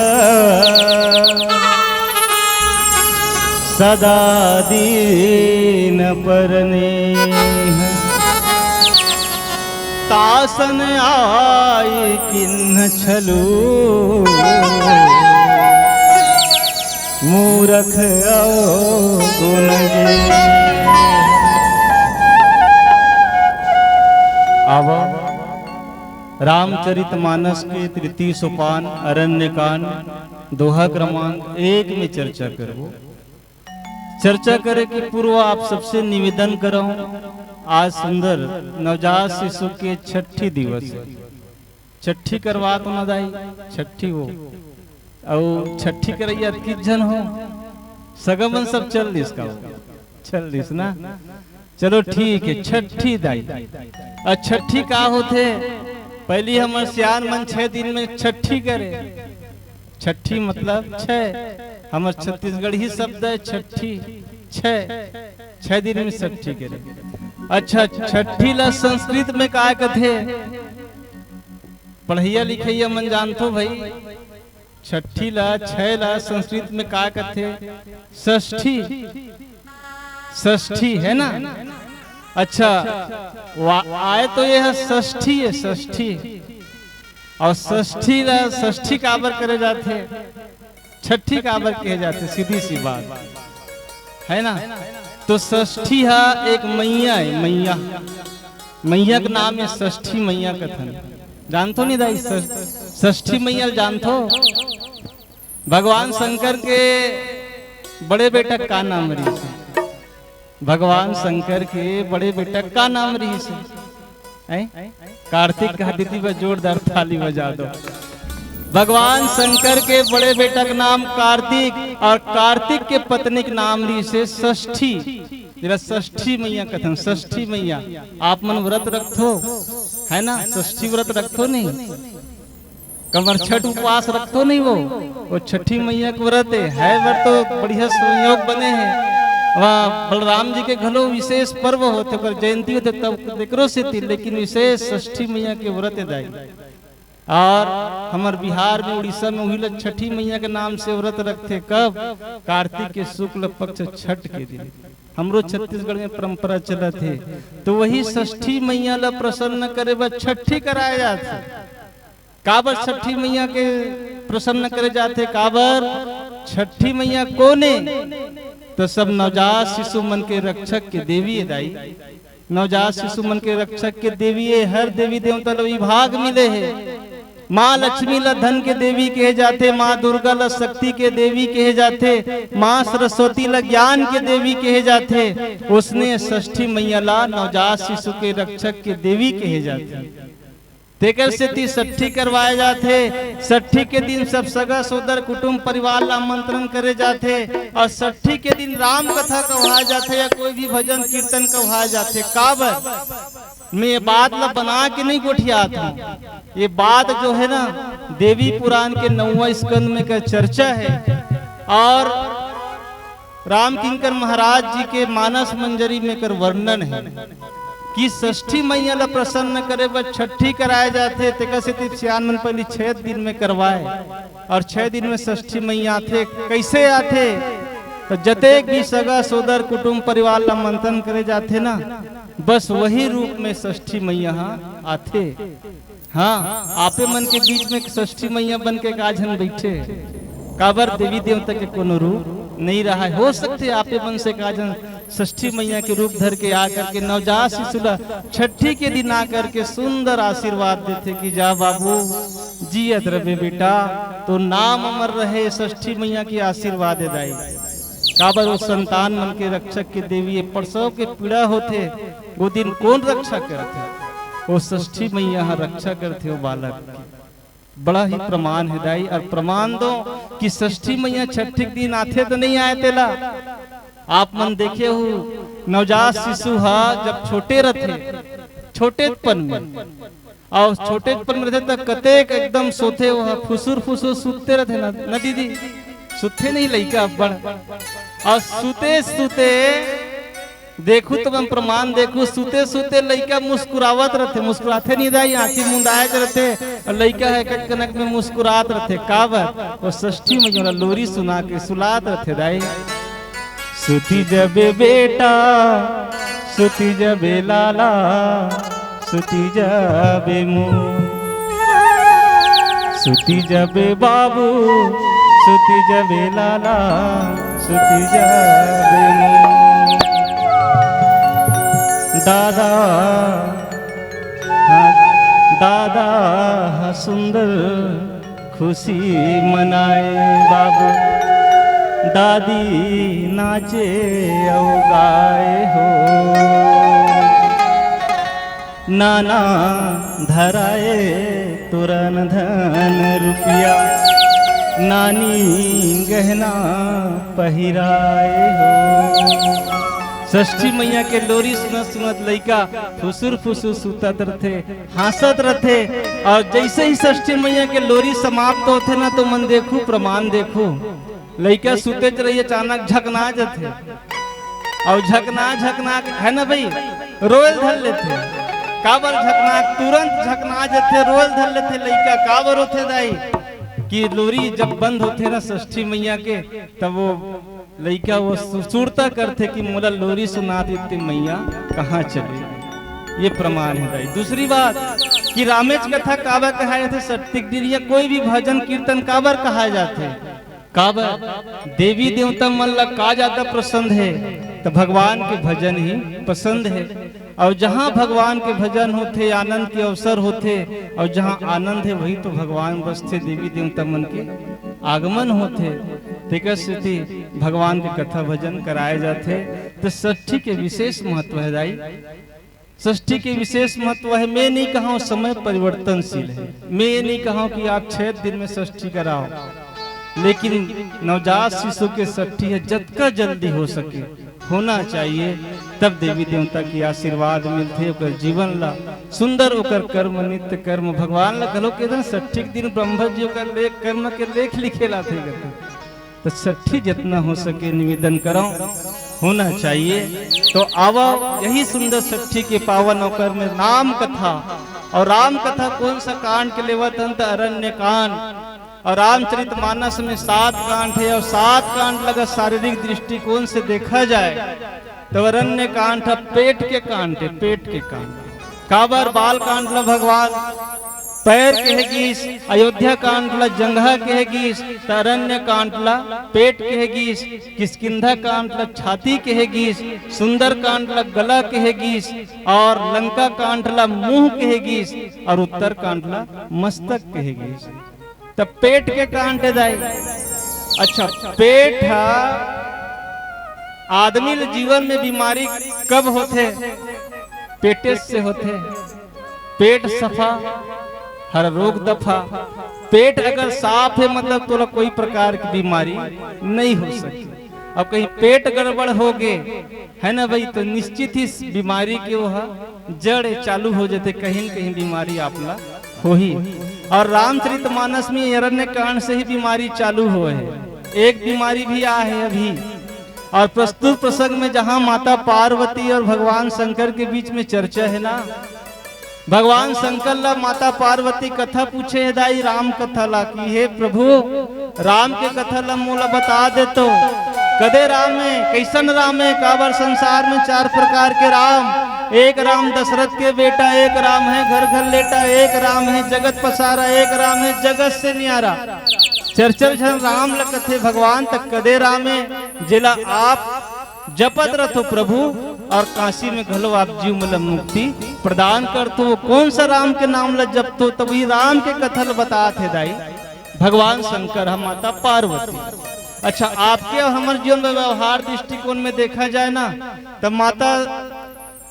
सदा दीन पर नेह। तासन आय किन्ह छलू, मूरख अवगुण गे। आवा, रामचरित मानस के तृतीय सोपान अरण्य कांड, दोहा क्रमांक एक में चर्चा करबो। चर्चा करे के पूर्व आप सबसे निवेदन करहूं, आज सुंदर नवजात शिशु के छठी दिवस हे। छठी करवा तो न दाई, छठी हो। अउ छठी करइया कित झन हो, सगा मन सब चल दिस का हो? चल दिस ना? चलो ठीक हे, छठी दाई। अउ छठी का होथे? पहिली हमर सियान मन छह दिन में छठी करे। छठी मतलब छह, हमर छत्तीसगढ़ी शब्द हे छठी, छह, छह दिन में छठी करे। अच्छा, छठी ला संस्कृत में का कथे? पढ़इया लिखइया मन जानथो भाई, छठी ला, छह ला संस्कृत में का कथे? षष्ठी। षष्ठी हे ना? अच्छा, वा-, आय तो ये हे षष्ठी हे, षष्ठी। अउ षष्ठी ला षष्ठी काबर करे जाथे? छठी काबर कहे जाथे? सीधी सी बात हे ना? तो षष्ठी हा एक मइया हे, मइया। मइया के नाम हे षष्ठी मइया कथन। जानथो नहीं दाई? ष-, षष्ठी मइया ल जानथो? भगवान शंकर के बड़े बेटा के का नाम रहिस हे? भगवान शंकर के बड़े बेटा के का नाम रहिस हे? हैं? कार्तिक कह दीदी, बस जोरदार ताली बजा दो। भगवान शंकर के बड़े बेटा के नाम कार्तिक, अउ कार्तिक के पत्नी के नाम रहिस हे षष्ठी। जेला षष्ठी मइया कथन, षष्ठी मइया। आप मन व्रत रखथो, हे ना? षष्ठी व्रत रखथो नहीं? काबर छठ उपवास रखथो नहीं वो? वो छठी मइया के व्रत हे, हे बर तो बढ़िया संयोग बने हे। वहाँ बलराम जी के घलो विशेष पर्व होथे, ओकर जयंती होथे, तब तेकरो सेती, लेकिन विशेष षष्ठी मइया के व्रत हे दाई। अउ हमर बिहार में, उड़ीसा में उही ला छठी मइया के नाम से व्रत रखथे। कब? कार्तिक के शुक्ल पक्ष छठ के दिन। हमरो छत्तीसगढ़ में परंपरा चलत हे। तो वही षष्ठी मइया ला प्रसन्न करे बर छठी कराए जाथे। काबर छठी मइया के प्रसन्न करे जाथे? काबर छठी मइया कोन हे? तो सब नवजात शिशु मन के रक्षक के देवी हे दाई। नवजात शिशु मन के रक्षक के देवी हे। हर देवी देवता ला विभाग मिले हे। माँ लक्ष्मी ला धन के देवी कहे जाथे, माँ दुर्गा ला शक्ति के देवी कहे जाथे, माँ सरस्वती ला ज्ञान के देवी कहे जाथे। ओसने षष्ठी मइया ला नवजात शिशु के रक्षक के देवी कहे जाथे। तेकर सेती षष्ठी करवाए जाथे। षष्ठी के दिन सब सगा सोदर कुटुंब परिवार ला आमंत्रण करे जाथे। अउ षष्ठी के दिन राम कथा कहाए जाथे या कोई भी भजन कीर्तन कहाए जाथे। काबर? मैं ये बात ला बना के नहीं गोठियात हूँ। ये बात जो हे ना, देवी पुराण के नौवां स्कंद में का चर्चा हे। अउ रामकिंकर महाराज जी के मानस मंजरी में एकर वर्णन हे कि षष्ठी मइया ला प्रसन्न करे बर छठी कराए जाथे। तेकर सेती सियान मन पहिली छह दिन में करवाए अउ छह दिन में षष्ठी मइया आथे। कइसे आथे? तो जतेक भी सगा सोदर कुटुंब परिवार ला मंथन करे जाथे ना, बस वही रूप में षष्ठी मइया हा आथे। हाँ, आपे मन के बीच में षष्ठी मइया बन के का झन बइठे? काबर, देवी देवता के कोनो रूप नहीं रहा हे। हो सकथे आपे मन से का झन षष्ठी मइया के रूप धर के आ करके नवजात शिशु ला छठी के दिन आ करके सुंदर आशीर्वाद देथे कि जा बाबू, जियत रहे बेटा, तो नाम अमर रहे। षष्ठी मइया के आशीर्वाद हे दाई। काबर, वो संतान मन के रक्षक के देवी हे। प्रसव के पीड़ा होथे, वो दिन कोन रक्षा करथे? वो षष्ठी मइया ह रक्षा करथे वो बालक के। बड़ा ही प्रमाण हे दाई, अउ प्रमाण दो कि षष्ठी मइया छठी के दिन आथे तो नहीं आए तेला। आप मन देखे हो, नवजात शिशु ह जब छोटे रथे, छोटेपन में। अउ छोटेपन में रहिथे त कतेक एकदम सोथे, वो ह फुसुर फुसुर सुतते रहिथे ना, ना दीदी, सुतथे नहीं लइका अब्बड़। अउ सुते सुते देखू त मैं प्रमाण देखू, सुते सुते लइका मुस्कुरावत रहिथे, मुस्कुराथे नहीं दाई, आँखी मुंदाए के रहिथे, अउ लइका ह कनक कनक में मुस्कुरात रहिथे। काबर? वो षष्ठी में जो लोरी सुना के सुलात रहिथे दाई। सुती जबे बेटा, सुती जबे लाला, सुती जबे मो, सुती जबे बाबू, सुती जबे लाला, सुती जबे मो। दादा, हाँ, दादा, हाँ, सुंदर खुशी मनाए बाबू, दादी नाचे अउ गाए हो। नाना धराए तुरन धन रुपया, नानी गहना पहिराए हो। षष्ठी मैया के लोरी सुनत सुनत लइका फुसुर फुसुर सुतत रथे, हाँसत रथे। अउ जइसे ही षष्ठी मैया के लोरी समाप्त होथे ना, तो मन देखू, प्रमाण देखू, लइका सुतेच रही अचानक झकना जथे। अउ झकना झकना के, है ना भाई, रोयल धर लेथे। काबर झकना? तुरंत झकना जथे, रोयल धर लेथे लइका। काबर होथे दाई कि लोरी जब बंद होथे ना षष्ठी मैया के, तब वो लइका वो सु-, सुरता करथे कि मोला लोरी सुना देते मैया, कहाँ चले। ये प्रमाण है दाई। दूसरी बात कि रामेच कथा काबर कहा जाथे षष्ठी के दिन, या कोई भी भजन कीर्तन काबर कहा जाथे? काबर? देवी देवता मन ला का ज्यादा पसंद है? तो भगवान के भजन ही पसंद है। अउ जहाँ भगवान के भजन होथे, आनंद के अवसर होथे, अउ जहाँ आनंद है, वही तो भगवान बसथे, देवी देवता मन के आगमन होथे। तेकर सेती भगवान के कथा भजन कराए जाथे। तो षष्ठी के विशेष महत्व है दाई। षष्ठी के विशेष महत्व है। मैं नहीं कहा समय परिवर्तनशील है, मैं ये नहीं कहा कि आप छह दिन में षष्ठी कराओ, लेकिन नवजात शिशु के षष्ठी है, जतका जल्दी हो सके होना चाहिए, तब देवी देवता के आशीर्वाद मिलथे, ओकर जीवन ला सुंदर, ओकर कर्म, नित्य कर्म, भगवान ला घलो के दिन षष्ठी के दिन ब्रह्मा जी ओकर लेख, कर्म के लेख लिखे लाथे करथे। तो षष्ठी जितना हो सके निवेदन करो, होना चाहिए। तो आवा यही सुंदर षष्ठी के पावन अवसर में राम कथा, अउ राम कथा कौन सा कांड के लेवत हन, तो अरण्य कांड। अउ रामचरित मानस में सात कांड है, अउ सात कांड ला अगर शारीरिक दृष्टिकोण से देखा जाए तो अरण्य कांड ह पेट के कांड है, पेट के कांड। काबर? बाल कांड ला भगवान पैर कहे गीस, अयोध्या कांड ला जंघा कहे गीस, त अरण्य कांड ला पेट कहे गीस, किष्किंधा कांड ला छाती कहे गीस, सुंदर कांड ला गला कहे गीस, अउ लंका कांड ला मुंह कहे गीस, अउ उत्तर कांड ला मस्तक कहे गीस। त पेट के कांड हे दाई। अच्छा, पेट ह आदमी ल जीवन में बीमारी कब होथे? पेटे से होथे। पेट सफा, हर रोग दफा। पेट अगर साफ है, मतलब तोला कोई प्रकार की बीमारी नहीं हो सकती। अब कहीं पेट गड़बड़ हो गे, है ना भाई, तो निश्चित ही इस बीमारी के वो ह जड़ चालू हो जाथे, कहीं न कहीं बीमारी आप ला होही। अउ रामचरित मानस में अरण्य कांड से ही बीमारी चालू होय हे। एक बीमारी भी आ हे अभी। अउ प्रस्तुत प्रसंग में जहाँ माता पार्वती अउ भगवान शंकर के बीच में चर्चा हे ना, भगवान शंकर ला माता पार्वती कथा पूछे हे दाई, राम कथा ला, कि हे प्रभु, राम के कथा ला मोला बता देतो। कदे राम हे, कइसन राम हे? काबर संसार में चार प्रकार के राम, एक राम दशरथ के बेटा, एक राम हे घर घर लेटा, एक राम हे जगत पसारा, एक राम हे जगत से न्यारा। चर चर झन राम ल कथे भगवान, त कदे राम हे जेला आप जपत रथो प्रभु, अउ काशी में घलो आप जीव मन ल मुक्ति प्रदान करथो। वो कौन सा राम के नाम ल जपथो? तब ये राम के कथा ल बतात हे दाई भगवान शंकर ह माता पार्वती। अच्छा, आपके अउ हमर जीवन में व्यवहार दृष्टिकोण में देखा जाए ना, तब माता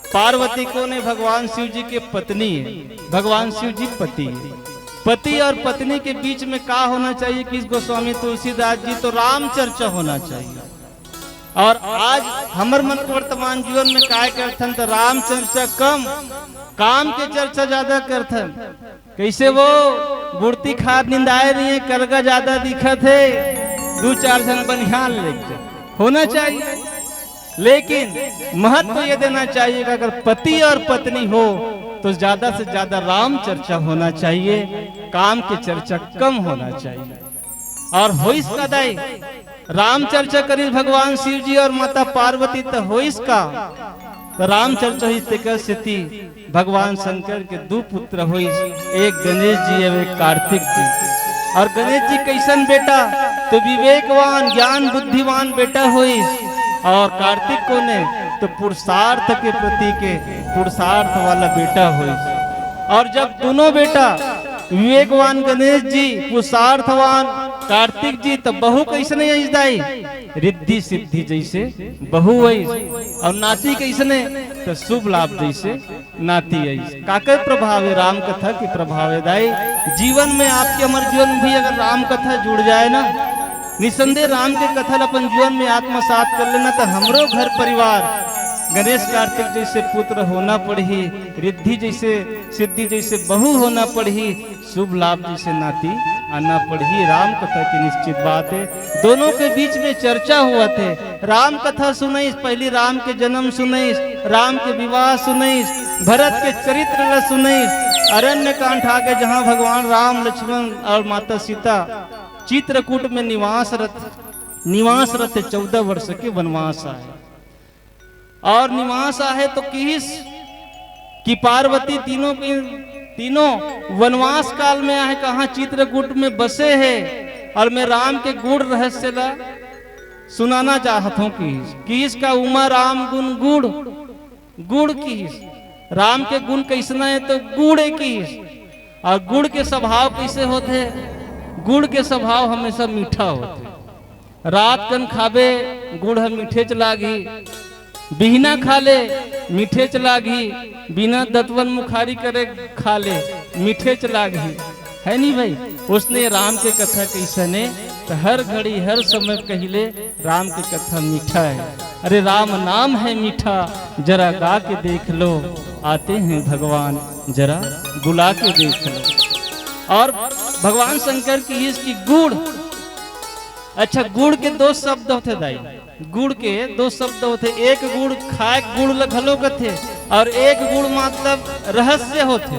पार्वती कौन हे? भगवान शिव जी के पत्नी हे, भगवान शिव जी पति हे। पति अउ पत्नी के बीच में का होना चाहिए? किस गोस्वामी तुलसीदास जी तो राम चर्चा होना चाहिए। अउ आज हमर मन के वर्तमान जीवन में काय करथन, त राम चर्चा कम, काम के चर्चा ज्यादा करथन। कइसे वो बुड़ती खार निंदाए नइ हे, करगा ज्यादा दिखत हे, दू चार झन बनिहान लेके होना चाहिए। लेकिन महत्व ये देना चाहिए कि अगर पति और पत्नी हो तो ज्यादा से ज्यादा राम चर्चा होना चाहिए, काम के चर्चा कम होना चाहिए। और होइस का दाई, राम चर्चा करिस भगवान शिव जी और माता पार्वती, त होइस का? त राम चर्चा होइस, तेकर सेती भगवान शंकर के दू पुत्र होइस, एक गणेश जी अउ एक कार्तिक जी। और गणेश जी कइसन बेटा? तो विवेकवान, ज्ञान बुद्धिवान बेटा होइस। और कार्तिक कोन हे? तो पुरुषार्थ के प्रतीक हे, पुरुषार्थ वाला बेटा होइस। और जब दोनों बेटा विवेकवान गणेश जी पुरुषार्थवान कार्तिक जी, त बहू कइसने अइस दाई? रिद्धि सिद्धि जइसे बहू अइस। और नाती कइसने? त शुभ लाभ जइसे नाती अइस। काकर प्रभाव हे? राम कथा के प्रभाव हे दाई। जीवन में आपके हमर जीवन भी अगर राम कथा जुड़ जाए ना, निसंदेह राम के कथा ल अपन जीवन में आत्मसात कर लेना, त हमरो घर परिवार गणेश कार्तिक जइसे पुत्र होना पड़ही, रिद्धि जइसे सिद्धि जइसे बहू होना पड़ही, शुभ लाभ जइसे नाती आना पड़ही। राम कथा के निश्चित बात हे। दोनों के बीच में चर्चा होवत हे। राम कथा सुनइस, पहली राम के जन्म सुनइस, राम के विवाह सुनइस, भरत के चरित्र ल सुनइस। अरण्य कांड आगे, जहाँ भगवान राम, लक्ष्मण और माता सीता चित्रकूट में निवास रथ निवास रथे, चौदह वर्ष के वनवास आहे। और निवास आहे तो किहिस कि पार्वती तीनों के, तीनों वनवास काल में आहे, कहाँ चित्रकूट में बसे हे, और मैं राम के गूढ़ रहस्य ला सुनाना चाहत हूँ। किहिस, किहिस का उमा राम गुण गूढ़, गूढ़ किहिस। राम के गुण कइसना हे तो गूढ़ हे किहिस। और गुड़ के स्वभाव कइसे होथे? गुड़ के स्वभाव हमेशा मीठा होथे। रात कन खाबे, गुड़ ह मीठेच लागही। बिहना खा ले, मीठेच लागही। बिना दतवन मुखारी करे खा ले, मीठेच लागही। है नी भाई? ओसने राम के कथा कइसने, त हर घड़ी, हर समय कहिले, राम के कथा मीठा है। अरे राम नाम है मीठा, जरा गा के देख लो, आते हैं भगवान, जरा बुला के देख लो। और भगवान शंकर किहिस कि गुड़, अच्छा, गुड़ के दो शब्द होथे दाई, गुड़ के दो शब्द होथे, एक गुड़ खाए गुड़ ल घलो कथे, और एक गुड़ मतलब रहस्य होथे,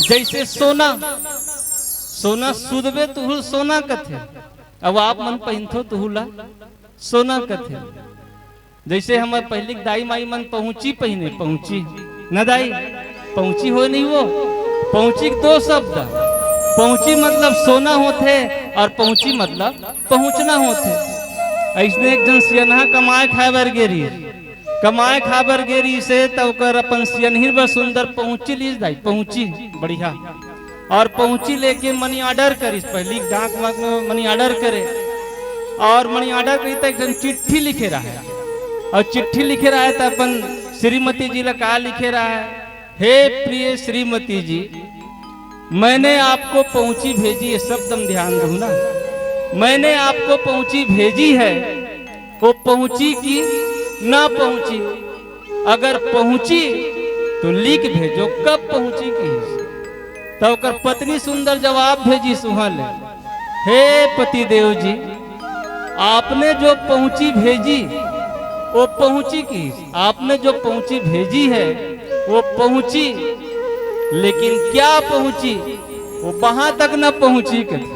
जइसे सोना, सोना सुदबे तुहू ल सोना कथे, अब आप मन पहिनथो तुहू ला सोना कथे। जइसे हमर पहिली के दाई माई मन पहुँची पहिने, पहुँची न दाई, पहुँची होय नहीं वो, पहुँची के दो शब्द, पहुँची मतलब सोना होथे और पहुँची मतलब पहुँचना होथे। अइसने एक झन सियनहा कमाए खाए बर गे रहिस, कमाए खाए बर गे रहिस हे, त ओकर अपन सियनहिर बर सुंदर पहुँची लिस दाई, पहुँची बढ़िया। और पहुँची लेके मनी ऑर्डर करिस, पहिली डाक मार्ग में मनी ऑर्डर करे, और मनी ऑर्डर करी त एक झन चिट्ठी लिखे रहे, और चिट्ठी लिखे रहे त अपन श्रीमती जी ला का लिखे रहे, हे प्रिय श्रीमती जी, मैंने आपको पहुँची भेजी, ये शब्द हम ध्यान दो ना, मैंने आपको पहुँची भेजी है, वो पहुँची कि ना पहुँची? अगर पहुँची तो लिख भेजो कब पहुँची किहिस। त ओकर पत्नी सुंदर जवाब भेजिस उहाँ ले, हे पतिदेव जी, आपने जो पहुँची भेजी वो पहुँची किहिस, आपने जो पहुँची भेजी है वो पहुँची, लेकिन क्या पहुँची, वो वहाँ तक न पहुँची कथे।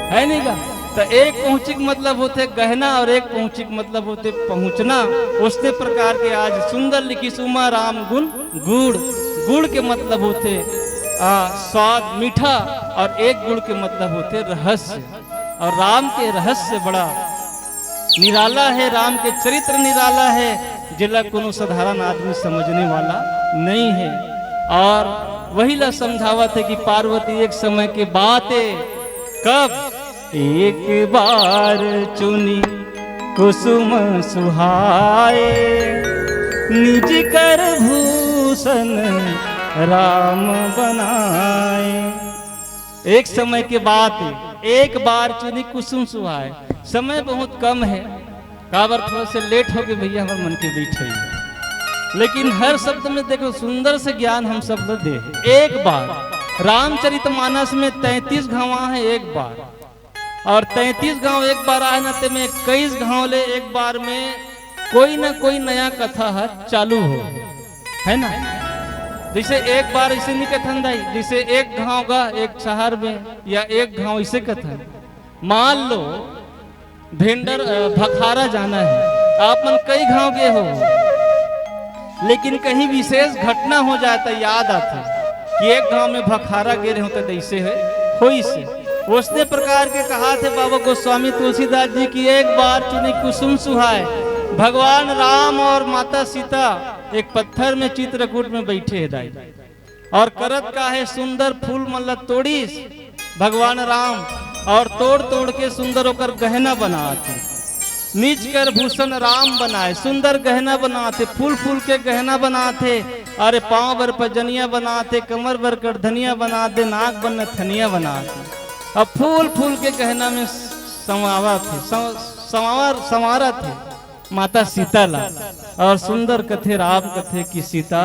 है नहीं का? त एक पहुँची के मतलब होथे गहना और एक पहुँची के मतलब होथे पहुँचना। ओसने प्रकार के आज सुंदर लिखिस उमा राम गुण गुड़। गुड़ के मतलब होथे आ, स्वाद मीठा और एक गुड़ के मतलब होथे रहस्य। और राम के रहस्य बड़ा निराला है, राम के चरित्र निराला है, जेला कोनो साधारण आदमी समझने वाला नहीं है। और वही ला समझावत है कि पार्वती एक समय के बात है, कब एक बार चुनी कुसुम सुहाए, निज कर भूषण राम बनाए। एक समय के बात है, एक बार चुनी कुसुम सुहाए। समय बहुत कम है, काबर थोड़ा से लेट हो गए भैया, हमर मन के बैठे। लेकिन हर शब्द में देखो, सुंदर से ज्ञान हम सब ल दे। एक बार रामचरितमानस में तैंतीस घांव हे, एक बार, और तैंतीस घांव एक बार आए ना, ते में इक्कीस घांव ले एक बार में कोई ना कोई नया कथा ह चालू हो, है ना? जैसे एक बार ऐसे नहीं कथन दाई, जैसे एक घांव गा एक शहर में या एक घांव ऐसे कथन। मान लो भेंडर, अ, भखारा जाना है, आप मन कई घांव गे हो, लेकिन कहीं विशेष घटना हो जाए त याद आथे कि एक घांव में भखारा गे रहे हो त ऐसे है, होइस हे। ओसने प्रकार के कहाथे बाबा गोस्वामी तुलसीदास जी कि एक बार चुनी कुसुम सुहाए, भगवान राम और माता सीता एक पत्थर में चित्रकूट में बैठे हे दाई, और करत का हे, सुंदर फूल मन ल तोड़िस भगवान राम, और तोड़ तोड़ के सुंदर ओकर गहना बनात हे। निज कर भूषण राम बनाए, सुंदर गहना बनात हे, फूल फूल के गहना बनात हे। अरे पांव बर पजनिया बनात हे, कमर बर करधनिया बनात हे, नाक बर नथनिया बनात हे। अब फूल फूल के गहना में संवारत हे, सं-, संवार, संवारत हे माता सीता ला। और सुंदर कथे, राम कथे कि सीता,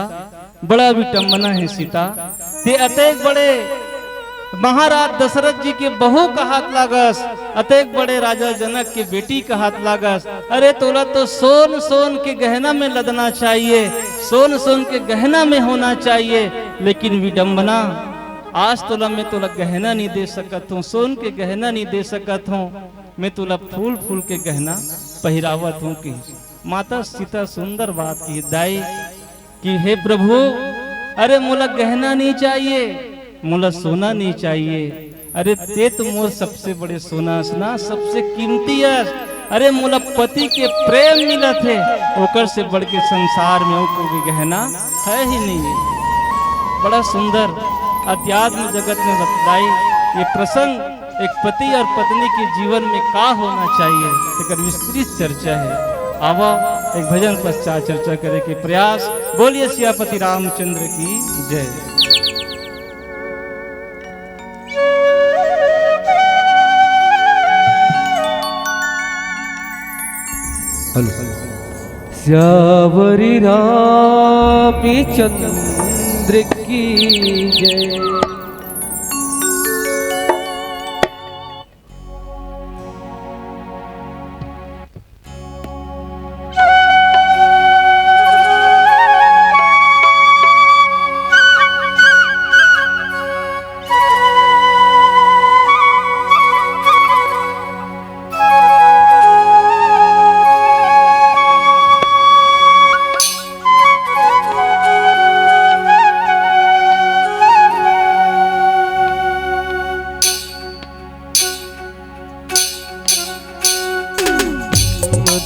बड़ा विटंबना हे सीता, ते अतेक बड़े महाराज दशरथ जी के बहू कहात लागस, अतेक बड़े राजा जनक के बेटी कहात लागस। अरे तोला तो सोन सोन के गहना में लदना चाहिए, सोन सोन के गहना में होना चाहिए, लेकिन विडंबना, आज तोला मैं तोला गहना नहीं दे सकत हूँ, सोन के गहना नहीं दे सकत हूँ, मैं तोला फूल फूल के गहना पहिरावत हूँ कि माता सीता सुंदर बात की दाई कि हे प्रभु, अरे मोला गहना नहीं चाहिए, मोला सोना नहीं चाहिए। अरे ते तो मोर सबसे बड़े सोना अस ना, सबसे कीमती अस। अरे मोला पति के प्रेम मिलत हे, ओकर से बढ़ के संसार में अउ कोई गहना है ही नहीं है। बड़ा सुंदर अध्यात्म जगत में बताई ये प्रसंग। एक पति और पत्नी के जीवन में का होना चाहिए, एकर विस्तृत चर्चा है। आवा, एक भजन पश्चात चर्चा करे के प्रयास। बोलिए सियापति रामचंद्र की जय। हेलो। सियावरी रामचंद्र की जय।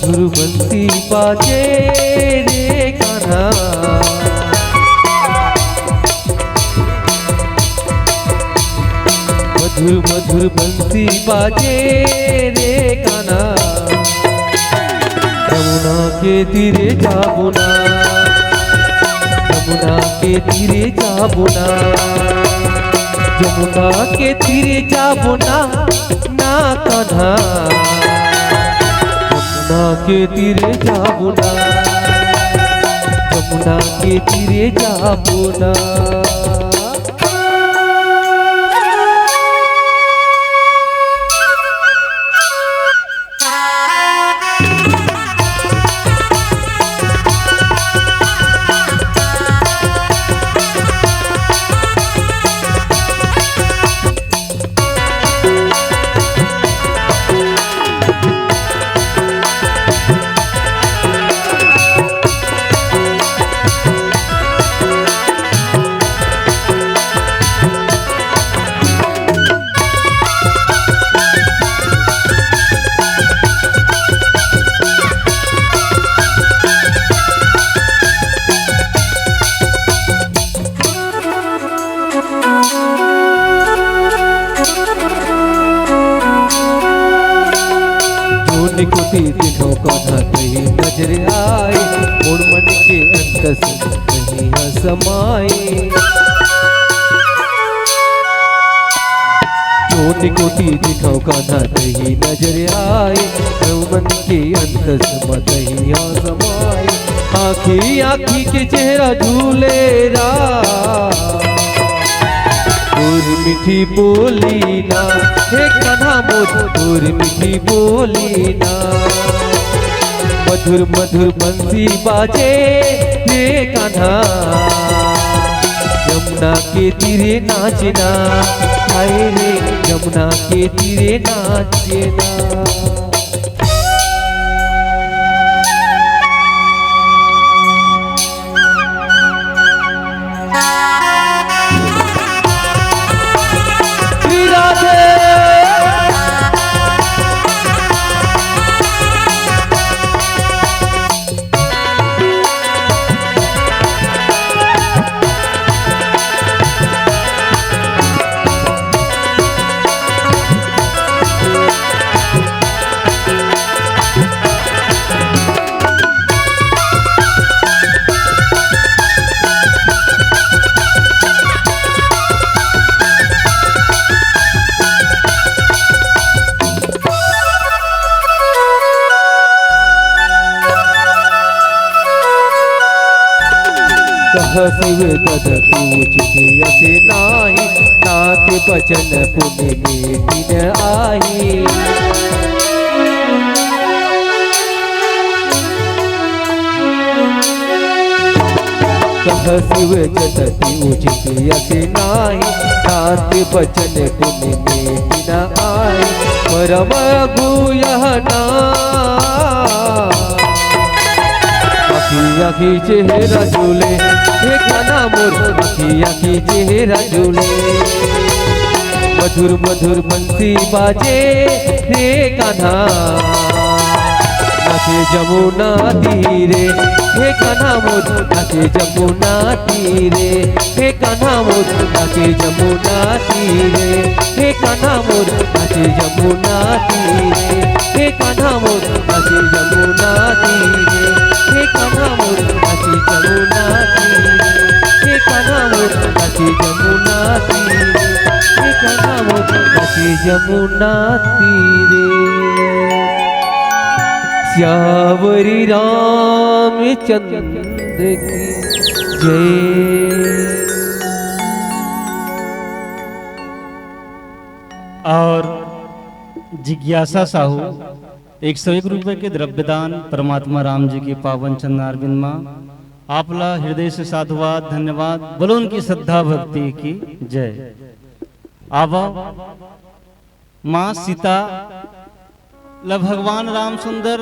मधुर बंसी बाजे रे कान्हा, मधुर मधुर बंसी बाजे रे कान्हा। जमुना के तीरे जाबो ना, जमुना के तीरे जाबो ना, जमुना के तीरे जाबो ना, ना कान्हा। जमुना के तीरे जाबो ना, जमुना के तीरे जाबो ना। जोन कोती देखव कान्हा तही नजर आए, मोर मन के अंतस तही ह समाए। जोन कोती देखव कान्हा तही नजर आए, मोर मन के अंतस म तही ह समाए। आँखी आँखी के चेहरा झूले रा, तोर मीठी बोली ना, हे कान्हा मोर, तोर मीठी बोली ना। मधुर मधुर बंसी बाजे, हे कान्हा, जमुना के तीरे नाचना, हाय रे, जमुना के तीरे नाचना। कह शिव पद पूछ के असे नाही, नाथ बचन पुनि मेटिन आही। कह शिव जतति उचित अति नाही, नाथ बचन पुनि मेटि न आए। परम गु यह नाम। आँखी आँखी चेहरा झूले, हे कान्हा मोर, आँखी आँखी चेहरा झूले। मधुर मधुर बंसी बाजे, हे कान्हा। नाचे जमुना तीरे, हे कान्हा मोर, नाचे जमुना तीरे, हे कान्हा मोर, नाचे जमुना तीरे, हे कान्हा मोर, नाचे जमुना तीरे, हे कान्हा मोर, नाचे जमुना तीरे, हे कान्हा मोर, नाचे जमुना तीरे, हे कान्हा मोर, नाचे जमुना तीरे, हे कान्हा मोर, नाचे जमुना तीरे। सियावरी रामचंद्र की जय। और जिज्ञासा साहू, एक सौ एक रुपए के द्रव्यदान परमात्मा राम जी के पावन चरणारविंद मा। आपला हृदय से साधुवाद, धन्यवाद। बोलो उनकी श्रद्धा भक्ति की जय। आवा, माँ सीता ल भगवान राम सुंदर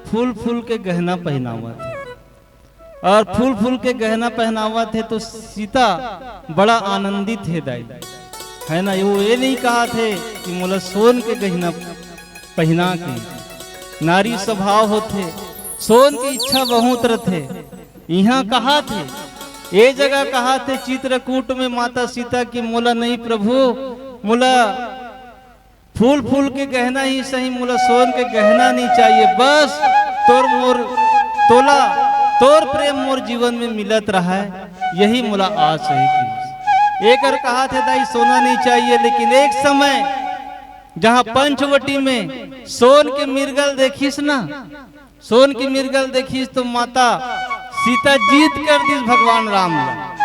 फूल फूल के गहना पहनावत हे। और फूल फूल के गहना पहनावत हे तो सीता बड़ा आनंदित हे दाई, है ना? वो ये नहीं कहत हे कि मोला सोन के गहना पहना के। नारी स्वभाव होथे, सोन की इच्छा बहुत रथे। इहाँ कहत हे, ये जगह कहत हे चित्रकूट में माता सीता की, मोला नहीं प्रभु, मोला फूल फूल के गहना ही सही, मोला सोन के गहना नहीं चाहिए। बस तोर मोर तोला, तोर प्रेम मोर जीवन में मिलत रहा है, यही मोला आस है। कि एक अर कहत हे दाई सोना नहीं चाहिए, लेकिन एक समय जहाँ पंचवटी में सोन के मिरगल देखिस ना, सोन के मिरगल देखिस तो माता सीता जिद कर दिस भगवान राम ला।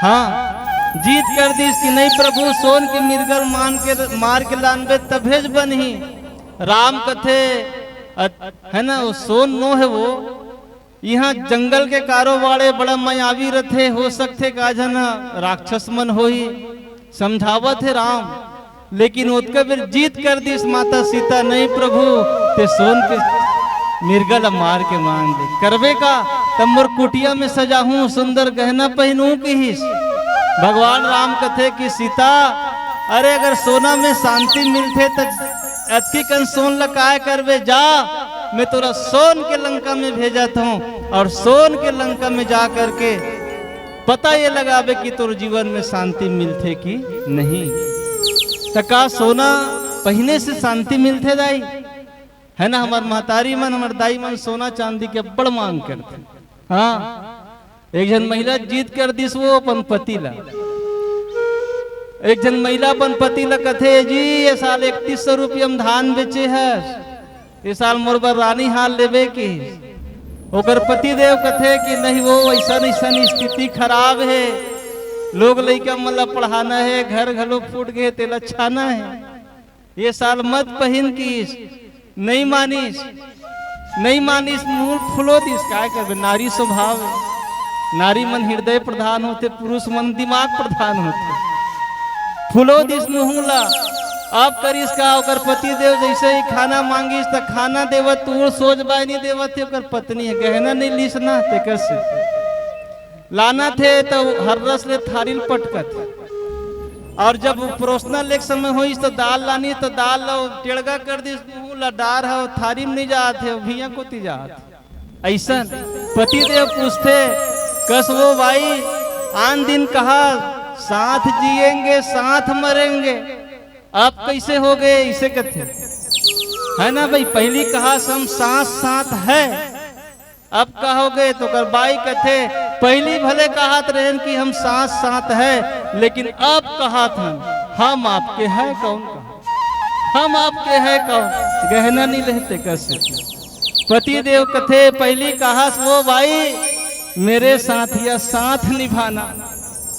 हाँ, जिद कर दिस कि नहीं प्रभु, सोन के मिरगल मान के, मार के लानबे तभेज बनही। राम कथे, अ-, है ना, वो सोन नो हे वो। इहाँ जंगल के कारोबार हे, बड़ा मायावी रथे, हो सकथे का झन राक्षस मन होही। समझावत हे राम, लेकिन ओतका बेर जिद कर दिस माता सीता, "नहीं प्रभु, ते सोन के मिरगा ल मार के मांग दे, करबे का? तब मोर कुटिया में सजाहूं, सुंदर गहना पहनूं," किहिस। भगवान राम कथे कि सीता, अरे अगर सोना में शांति मिलथे त अतकी कन सोन ल काय करबे? जा, मैं तोला सोन के लंका में भेजत हूं और सोन के लंका में जा करके पता ये लगाबे कि तोर जीवन में शांति मिलथे कि नहीं। त का सोना पहिने से शांति मिलथे दाई? है ना, हमर महतारी मन, हमर दाई मन सोना चांदी के बड़ मांग करथे। हाँ, एक झन महिला जिद कर दिस वो अपन पति ला। एक झन महिला अपन पति ला कथे, "जी, ये साल इकतीस सौ रुपया में धान बेचे हस, ये साल मोर बर रानी हार लेबे की?" ओकर पतिदेव कथे कि नहीं वो, अइसन अइसन स्थिति खराब हे, लोग लइका मन ला पढ़ाना हे, घर घलो फूट गे, तेला छाना हे। ये साल मत पहिन किस, नहीं मानिस, नहीं मानिस, मुंह फुलो दिस, काय करबे, नारी स्वभाव हे। नारी मन हृदय प्रधान होथे, पुरुष मन दिमाग प्रधान होथे। फुलो दिस मुंह ला। अब करिस का, ओकर पति देव जैसे ही खाना मांगिस त खाना देवत, तू सोच बाय नहीं देवत हे, ओकर पत्नी हे, गहना नहीं लिस ना, तेकर से लानथे त हर्रस ले थारी ल पटकथे। और जब परोसना लेक समय होइस त दाल लानिस त दाल ल टेड़गा कर दिस, मुंह ला डार हे, थारी म नहीं जात हे, भुइयां कोती जात हे। अइसन पतिदेव पूछथे, कस वो बाई, आन दिन कहा साथ जिएंगे साथ मरेंगे, अब कैसे हो गए, इसे कथे। है ना भाई, पहली कहा हम साथ साथ है, अब का हो गए? त ओकर बाई कथे, पहली भले कहत रहेन कि हम साथ साथ है, लेकिन अब कहत हन, हम आपके हैं कौन कहा, हम आपके हैं कौन? गहना नहीं लेते कैसे? पति देव कथे, पहली कहस वो बाई, मेरे साथ या साथ निभाना,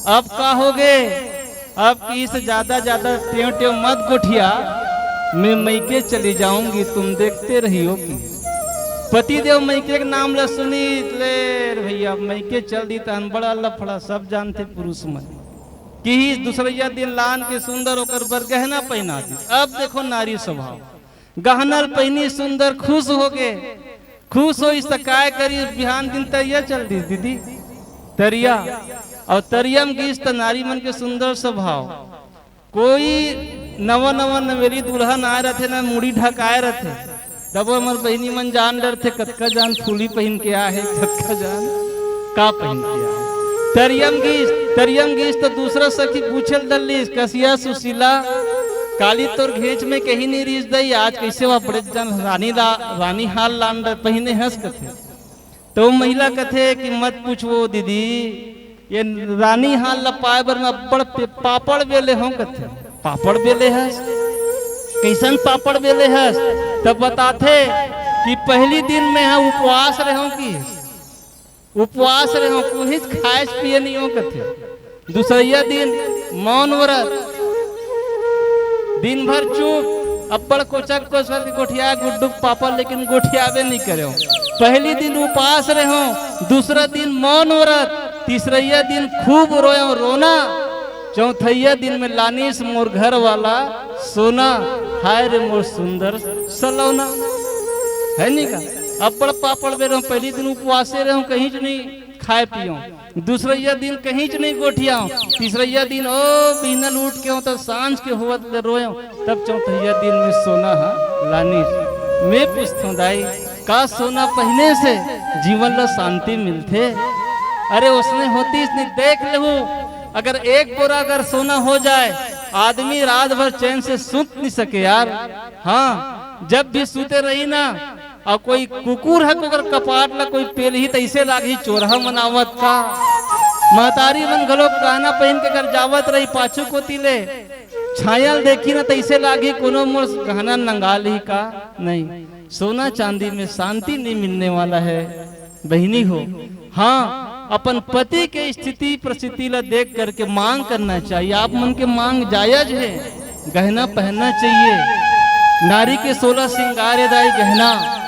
अब का हो गए? अब किस ज्यादा ज्यादा टेव टेव मत गोठिया, मैं मइके चली जाऊंगी, तुम देखते रहियो कि। पति देव मइके के नाम ला सुनिस ले, "रे भैया, मइके चल दिस तहन बड़ा लफड़ा, सब जानथे पुरुष मन।" किहिस दूसरइया दिन लान के सुंदर ओकर बर गहना पहिना दिस। अब देखो नारी स्वभाव, गहना ल पहिनिस सुंदर, खुश हो गे। खुश होइस त काय करिस, बिहान दिन तरिया चल दिस दीदी, तरिया। और तरिया म गिस त नारी मन के सुंदर स्वभाव, कोई नवा नवा नवेली दुल्हन आए रथे ना, मुड़ी ढकाए रथे, तब हमर बहिनी मन जान डरथे, कतका जान फूली पहिन के आए हे, कतका जान का पहिन के आए हे। तरिया म गिस, तरिया म गिस त दूसरा सखी पूछे ल धर लिस, कसिया सुशीला, काली तोर घेंच में कहीं नहीं रिस दई, आज कैसे वा बड़े जान रानी ला, रानी हार लान डर पहिने हस कथे। त वो महिला कथे कि मत पूछवो दीदी, ये रानी हार ला पाए बर मैं अब्बड़ पे-, पापड़ बेले हों कथे। पापड़ बेले हस? कैसन पापड़ बेले हस? तब बताथे कि पहली दिन में हा उपवास रहों कि उपवास रहों, कुछ खाए पिए नहीं हों कथे। दूसरइया दिन मौन व्रत, दिन भर चुप, अब्बड़ कोचक कोचक के गोठिया गुड्डू पापा, लेकिन गोठियाबे नहीं करें। पहली दिन उपास रहों, दूसरा दिन मौन व्रत, तीसरइया दिन खूब रोयों रोना, चौथइया दिन में लानिस मोर घर वाला सोना, हाय रे मोर सुंदर सलोना। है नहीं का? अब्बड़ पापड़ बेले हों, पहली दिन उपवासे रहों, कहीं नहीं खाए पियों, दूसरइया दिन कहीं च नहीं गोठियाओं, तीसरइया दिन ओ बिहनल उठ के हों त सांझ के होवत ले रोयों, तब चौथइया दिन में सोना हा लानिस। मैं पूछथों दाई, का सोना पहिने से जीवन ला शांति मिलथे? अरे ओसने होतिस नहीं, देख लेहू, अगर एक बोरा अगर सोना हो जाए, आदमी रात भर चैन से सुत नहीं सके यार। हाँ, जब भी सुते रही ना, अउ कोई कुकुर ह ओकर कपाट ला कोई पेलही, तइसे लागही चोरहा मन आवत का। महतारी मन घलो गहना पहिन के अगर जावत रही पाछू कोती ले, छाया ल देखही न, तइसे लागही कोनो मोर गहना नंगा लिही का। नहीं, सोना चांदी में शांति नहीं मिलने वाला है बहिनी हो। हाँ, अपन पति के स्थिति परिस्थिति ला देख करके मांग करना चाहिए। आप मन के मांग जायज है, गहना पहनना चाहिए। नारी के सोलह श्रृंगार है दाई गहना,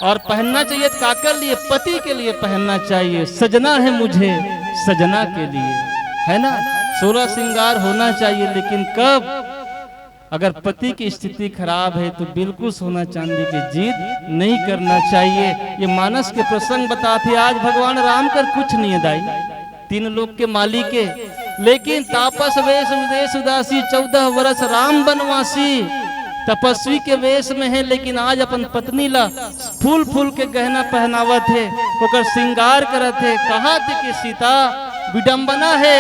और पहनना चाहिए। त काकर लिए? पति के लिए पहनना चाहिए। सजना है मुझे सजना के लिए, है ना? सोलह श्रृंगार होना चाहिए, लेकिन कब? अगर पति की स्थिति खराब है तो बिल्कुल सोना चांदी के जिद नहीं करना चाहिए। ये मानस के प्रसंग बताथे। आज भगवान राम कर कुछ नहीं है दाई, तीन लोक के मालिक है, लेकिन तापस वेश विदेश उदासी, चौदह वर्ष राम वनवासी, तपस्वी के वेश में है, लेकिन आज अपन पत्नी ला फूल फूल के गहना पहनावत हे, ओकर श्रृंगार करत हे। कहत हे कि सीता विडंबना हे,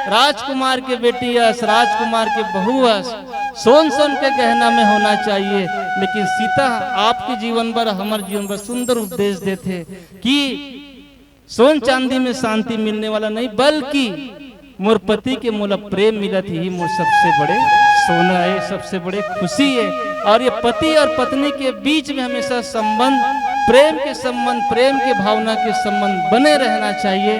राजकुमार के बेटी अस, राजकुमार के बहू अस, सोन सोन के गहना में होना चाहिए। लेकिन सीता आपके जीवन बर, हमर जीवन बर सुंदर उपदेश देथे कि सोन चांदी में शांति मिलने वाला नहीं, बल्कि मोर पति के मोला प्रेम मिलत हे, ही मोर सबसे बड़े सोना हे, सबसे बड़े खुशी हे। और ये पति और पत्नी के बीच में हमेशा संबंध प्रेम के संबंध, प्रेम के भावना के संबंध बने रहना चाहिए।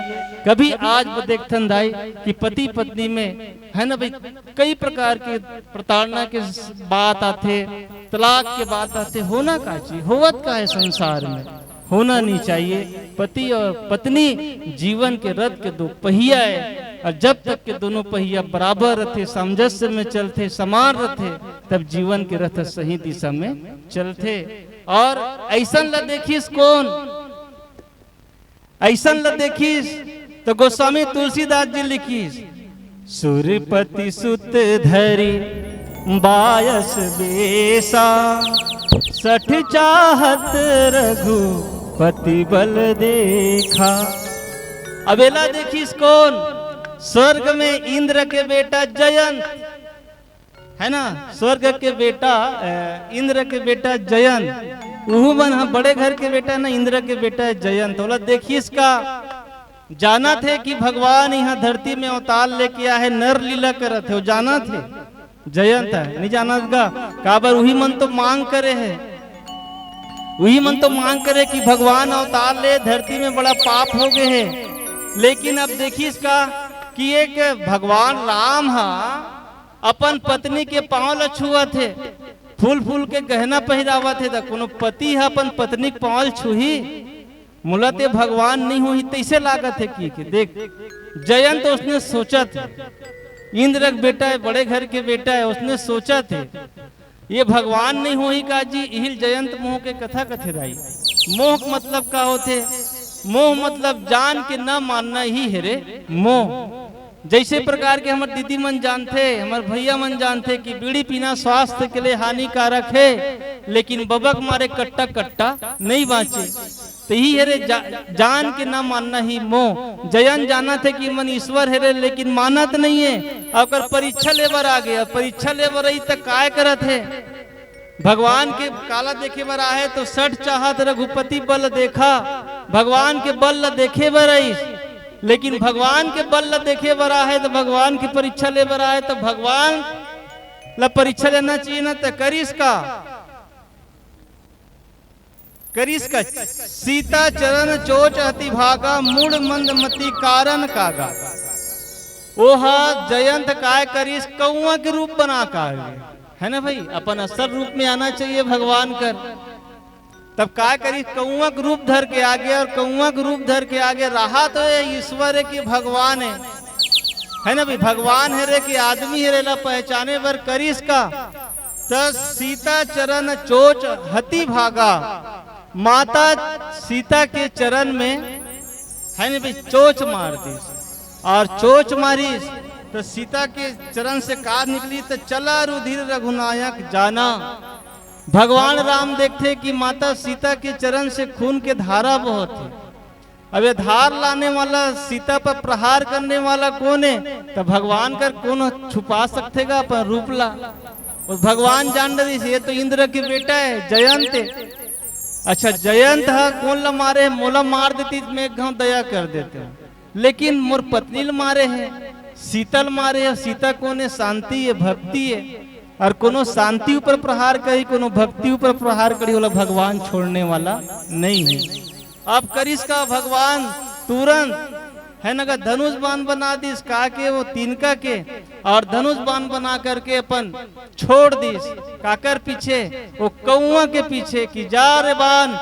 कभी आज वो देखथन दाई कि पति पत्नी में, है ना भाई, कई प्रकार के प्रताड़ना के बात आथे, तलाक के बात आथे, होना का चाहिए, होवत का है संसार में, होना नहीं चाहिए। पति और पत्नी जीवन के रथ के दो पहिया है, और जब तक के दोनों पहिया बराबर रथे, सामंजस्य में चलथे, समान रथे, तब जीवन के रथ सही दिशा में चलथे। और ऐसन ला देखिस कौन, ऐसन ला देखिस तो गोस्वामी तुलसीदास जी लिखिस, सुरपति सुत धरि बायस बेसा, सठ चाहत रघुपति बल देखा। अब एला देखिस कौन? स्वर्ग में इंद्र के बेटा जयंत, है ना, स्वर्ग के बेटा, अ, इंद्र के बेटा जयंत, उहू मन ह बड़े घर के बेटा ना, इंद्र के बेटा जयंत। ओला देखिस का? जानत हे कि भगवान यहाँ धरती में अवतार लेके आए हे, नर लीला करत हे, वो जानत हे। जयंत है, नहीं जानत गा? काबर उही मन तो मांग करे हे, उही मन तो मांग करे कि भगवान अवतार ले, धरती में बड़ा पाप हो गए हे। लेकिन अब देखिस का कि एक भगवान राम हा अपन पत्नी के पांव ल छुअत हे, फूल फूल के गहना पहिरावत हे, त कोनो पति ह अपन पत्नी के पांव ल छुही? मोला ते भगवान नहीं होही तैसे लागत हे कि, कि देख, जयंत उसने सोचत हे, इंद्र के बेटा है, बड़े घर के बेटा है, उसने सोचत हे, ये भगवान नहीं होही का जी? इहिल जयंत मोह के कथा कथे दाई। मोह के मतलब का होथे? मोह मतलब जान के न मानना ही हे रे मोह। जैसे प्रकार के हमर दीदी मन जानथे, हमर भैया मन जानथे कि बीड़ी पीना स्वास्थ्य के लिए हानिकारक हे, लेकिन बबक मारे कट्टा कट्टा नहीं बांचे। तो ही हे रे जा, जान के ना मानना ही मोह। जयंत जानत हे कि मन ईश्वर हे रे, लेकिन मानत नहीं हे। ओकर परीक्षा ले बर आ गे, परीक्षा ले बर आई त काय करत हे? भगवान के काला देखे बर आहे तो सठ चाहत रघुपति बल देखा, भगवान के बल ला देखे बर आइस। लेकिन भगवान के बल ला देखे बर आहे तो भगवान की परीक्षा ले बर आहे तो भगवान ला परीक्षा लेना चाहिए ना, तो करिस का? करिस का? सीता चरण चोच अति भागा, मूढ़ मंद मति कारण कागा। ओहा जयंत काय करिस, कौआ के रूप बना का आगे, है ना भाई, अपन असल रूप में आना चाहिए भगवान कर। तब काय करिस, कौआ के रूप धर के आगे, और कौआ के रूप धर के आगे रहा तो ये ईश्वर है कि भगवान है, है ना भाई, भगवान है रे कि आदमी है रे, ला पहचाने बर करिस का? त सीता चरण चोच हति भागा, माता सीता के चरण में, है ना भाई, चोच मार दिस। और चोच मारिस तो सीता के चरण से का निकली? तो चला रुधिर रघुनायक जाना। भगवान राम देखथे कि माता सीता के चरण से खून के धारा बहत हे। अब ये धार लाने वाला, सीता पर प्रहार करने वाला कौन है? तो भगवान कर कौन छुपा सकथे गा अपन रूप ला? उस भगवान जान रही, ये तो इंद्र के बेटा है, जयंत है। अच्छा, जयंत हा कौन ला मारे? मोला मार देती, मैं एक घाव दया कर देते हूँ, लेकिन मोर पत्नी ल मारे हे, सीता ल मारे हे। सीता कौन है? शांति है, भक्ति है। और कोनो शांति ऊपर प्रहार करी, कोनो भक्ति ऊपर प्रहार करी, ओला भगवान छोड़ने वाला नहीं है। अब करिस का भगवान? तुरंत, है ना, धनुष बाण बना दिस का के वो तिनका के, और धनुष बाण बना करके अपन छोड़ दिस। काकर पीछे? वो कौआ के पीछे। कि जा रे बाण,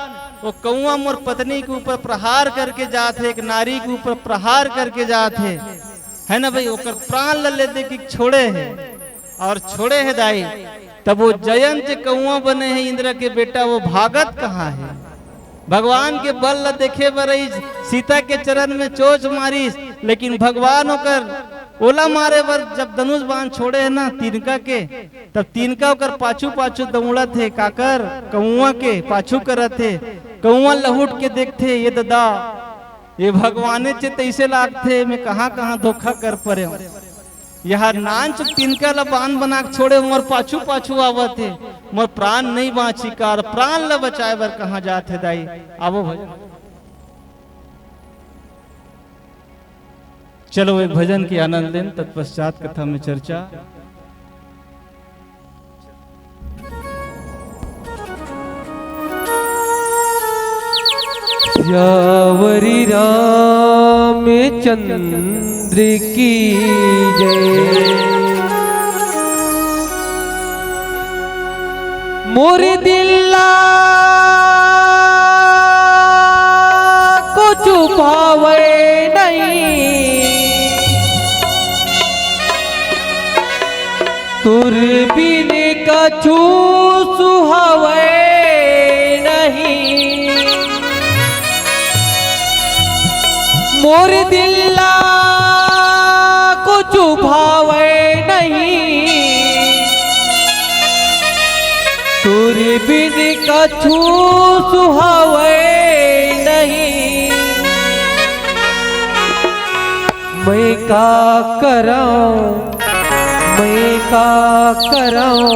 वो कौआ मोर पत्नी के ऊपर प्रहार करके जात हे, एक नारी के ऊपर प्रहार करके जात हे, है ना भाई, ओकर प्राण ल ले दे कि छोड़े हे, और छोड़े हे दाई। तब वो जयंत जे कौआ बने हे, इंद्र के बेटा, वो भागत कहाँ हे? भगवान के बल ल देखे बर आइस, सीता के चरण में चोच मारिस, लेकिन भगवान ओकर, ओला मारे बर जब धनुष बाण छोड़े हे ना तिनका के, तब तिनका ओकर पाछू पाछू दौड़त हे, काकर? कौआ के पाछू करत हे। कौआ लहुट के देखथे, ये ददा, ये भगवाने चे तैसे लागथे, मैं कहाँ कहाँ धोखा कर परे हूँ। यहाँ नानचुक तिनका ला बाण बना के छोड़े, मोर पाछू पाछू आवत हे, मोर प्राण नहीं बाँची का? और प्राण ला बचाए बर कहाँ जात हे दाई? आवो भाई, चलो एक भजन के आनंद लेन, तत्पश्चात कथा में चर्चा। सियावरी रामचंद्र की जय। मोर दिल ला कुछु भावै नहीं, तोर बिन कछु सुहावै नहीं। मोर दिल ला कुछु भावै नहीं, तोर बिन कछु सुहावै नहीं। मैं का करौं, मैं का करौं,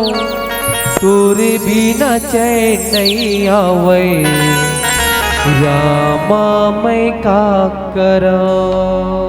तोर बिना चैन नइ आवै। रामा, मैं का करौं।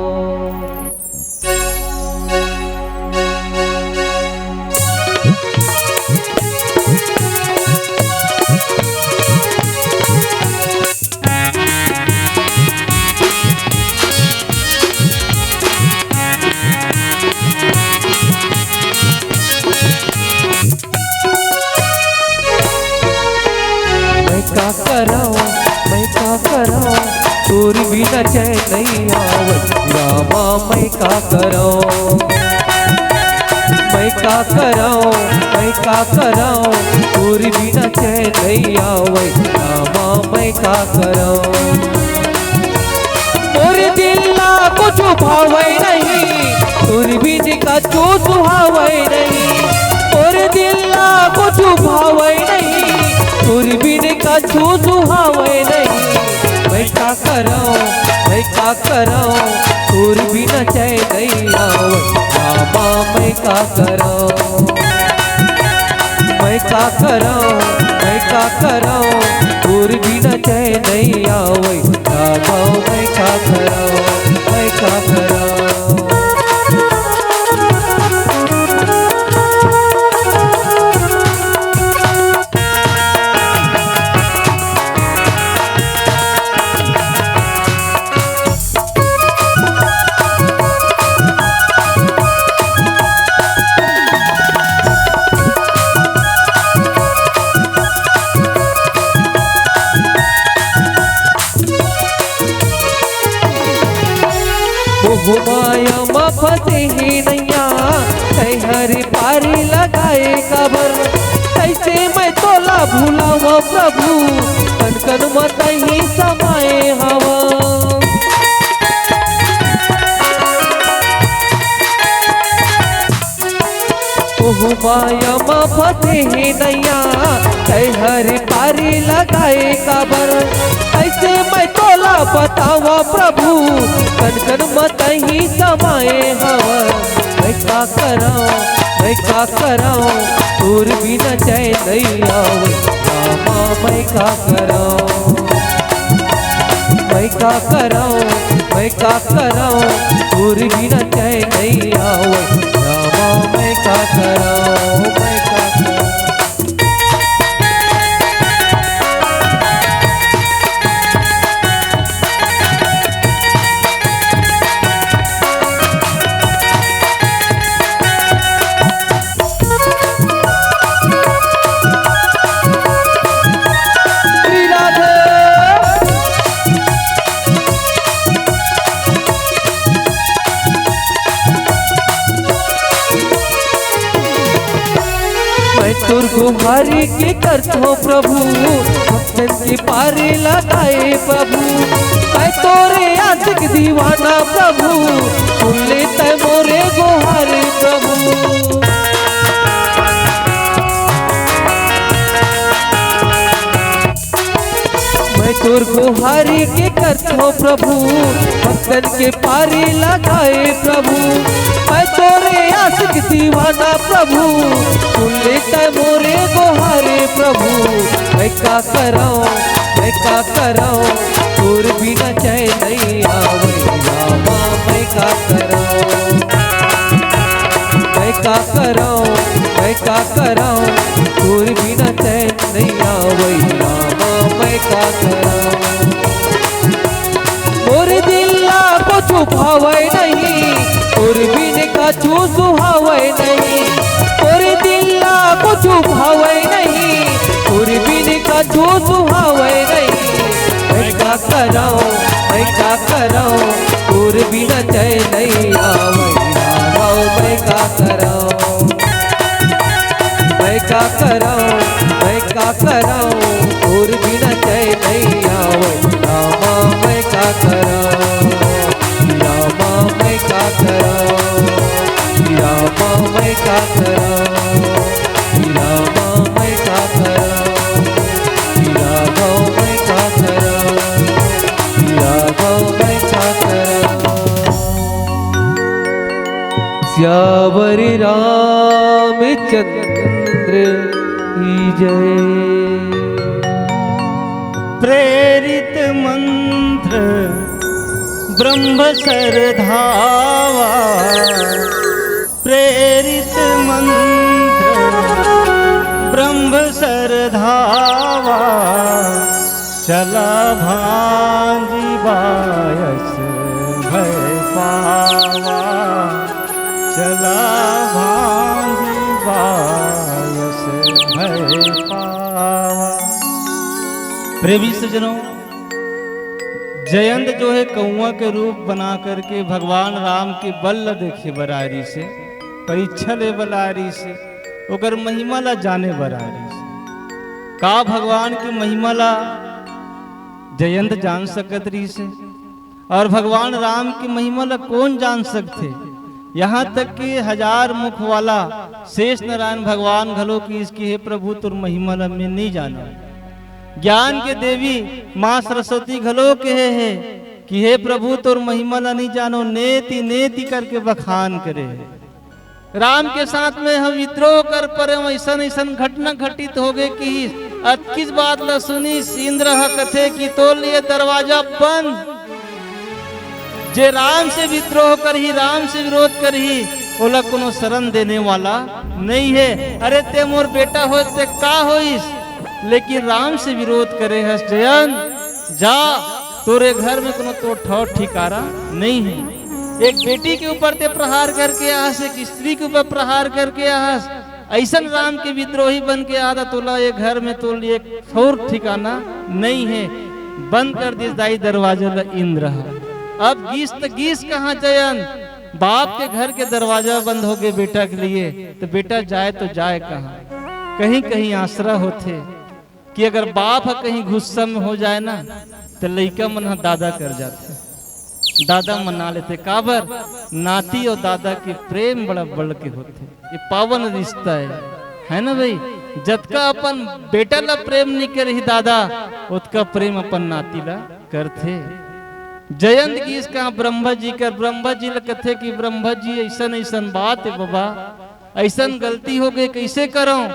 मैं का करौं, मैं का करौं, तोर बिना चैन नइ आवै। रामा, मैं का करौं, मैं का करौं, मैं का करौं, तोर बिना चैन नइ आवै। रामा, मैं का करौं। मोर दिल ला कुछु भावै नहीं, तोर बिन कछु सुहावै नहीं। मोर दिल ला कुछु भावै नहीं, तोर बिन कछु सुहावै नहीं। मैं का करौं, मैं का करौं, तोर बिना चैन नइ आवै। रामा, मैं का करौं, मैं का करौं, मैं का करौं, तोर बिना चैन नइ आवै। राघव, मैं का करौं, मैं का करौं। मोह माया म फंसे हे नैया, तैं हर पारी लगाए काबर? कैसे मैं तोला भुलावं प्रभु, कन कन म तहीं समाए हवं। ओह माया म फंसे हे नैया, तैं हर पारी लगाए काबर? कैसे मैं तोला बतावं प्रभु, कन कन म तहीं समाए हवं। मैं का करौं, मैं का करौं, तोर बिना चैन नइ आवै। रामा, मैं का करौं, मैं का करौं, मैं का करौं, तोर बिना चैन नइ आवै। रामा, मैं का करौं, मैं का करौं। श्री राधे। मैं तोर गुहारी के करथों प्रभु, भक्तन के पारी लगाए प्रभु। मैं तोरे आशिक दीवाना प्रभु, सुन ले तैं मोरे गुहारी प्रभु। मैं तोर गुहारी के करथों प्रभु, भक्तन के पारी लगाए प्रभु। मैं तोरे आशिक दीवाना प्रभु, सुन ले तैं मोरे गुहारी प्रभु। मैं का करौं, मैं का करौं, तोर बिना चैन नइ आवै रामा, मैं का करौं। मैं का करौं, मैं का करौं, तोर बिना चैन नइ आवै रामा, मैं का करौं। हवय नहीं, तोर बिन कछु सुहावय नहीं। तोर दिल ला कुछु भावय नहीं, तोर बिन कछु सुहावय नहीं। मैं का करंव, मैं का करंव, तोर बिना चैन नहीं आवय। मैं का करंव, मैं का करंव, मैं का करंव, तोर बिना चैन नहीं आवय। रामा मैं का करंव, रामा मैं का करंव, रामा मैं का करंव, रामा मैं का करंव, राघव मैं का करंव, राघव मैं का करंव। सियावर रामचंद्र की जय। प्रेरित मंत्र ब्रह्म सरधावा, प्रेरित मंत्र ब्रह्म सरधावा, चला भांजी बायस भय पावा, चला भांजी बायस भय पावा। प्रेमी सज्जनों, जयंत जो है कौआ के रूप बना करके भगवान राम के बल ल देखे बर आय रिहिसे, परीक्षा ले बर आय रिहिसे, ओकर महिमा ला जाने बर आय रिहिसे। का भगवान के महिमा ला जयंत जान सकत रिहिसे? और भगवान राम के महिमा ला कौन जान सकथे? यहाँ तक कि हजार मुख वाला शेष नारायण भगवान घलो कहिस कि हे प्रभु, तोर महिमा ला मैं नइ जानव। ज्ञान के देवी माँ सरस्वती घलो कहे हे कि हे प्रभु, तोर महिमा ला नइ जानव, नेति नेति करके बखान करे हे। राम के साथ में हम विद्रोह कर परे, अइसन अइसन घटना घटित होगे कि अतकिच बात ला सुनिस, इंद्र ह कथे कि तोर लिए दरवाजा बंद। जे राम से विद्रोह करही, राम से विरोध करही, ओला कोनो शरण देने वाला नइ हे। अरे, ते मोर बेटा होय ते का होइस, लेकिन राम से विरोध करे हस जयंत, जा, तोरे घर में कोनो तोर ठौर ठिकारा नइ हे। एक बेटी के ऊपर ते प्रहार करके आहस, एक स्त्री के ऊपर प्रहार करके आहस, अइसन राम के विद्रोही बन के आदा तोला ये घर में तोर लिए एक ठौर ठिकाना नइ हे। बंद कर दिस दाई दरवाजा ला इंद्र ह। अब गीस त गीस कहाँ जयंत? बाप के घर के दरवाजा बंद होगे बेटा के लिए, त बेटा जाय तो जाय कहाँ? कहीं कहीं आसरा होथे कि अगर बाप ह कहीं गुस्सा में हो जाय ना, त लइका मन ह दादा कर जाथे, दादा मना लेथे। काबर? नाती अउ दादा के प्रेम बड़ा बड़ के होथे। ये पावन रिश्ता हे, हे ना भई? जतका अपन बेटा ला प्रेम नइ करही दादा, ओतका प्रेम अपन नाती ला करथे। जयंत गीस कहाँ ब्रह्मा जी कर, ब्रह्मा जी ला कथे कि ब्रह्मा जी, अइसन अइसन बात हे बबा, अइसन गलती होगे, कइसे करंव?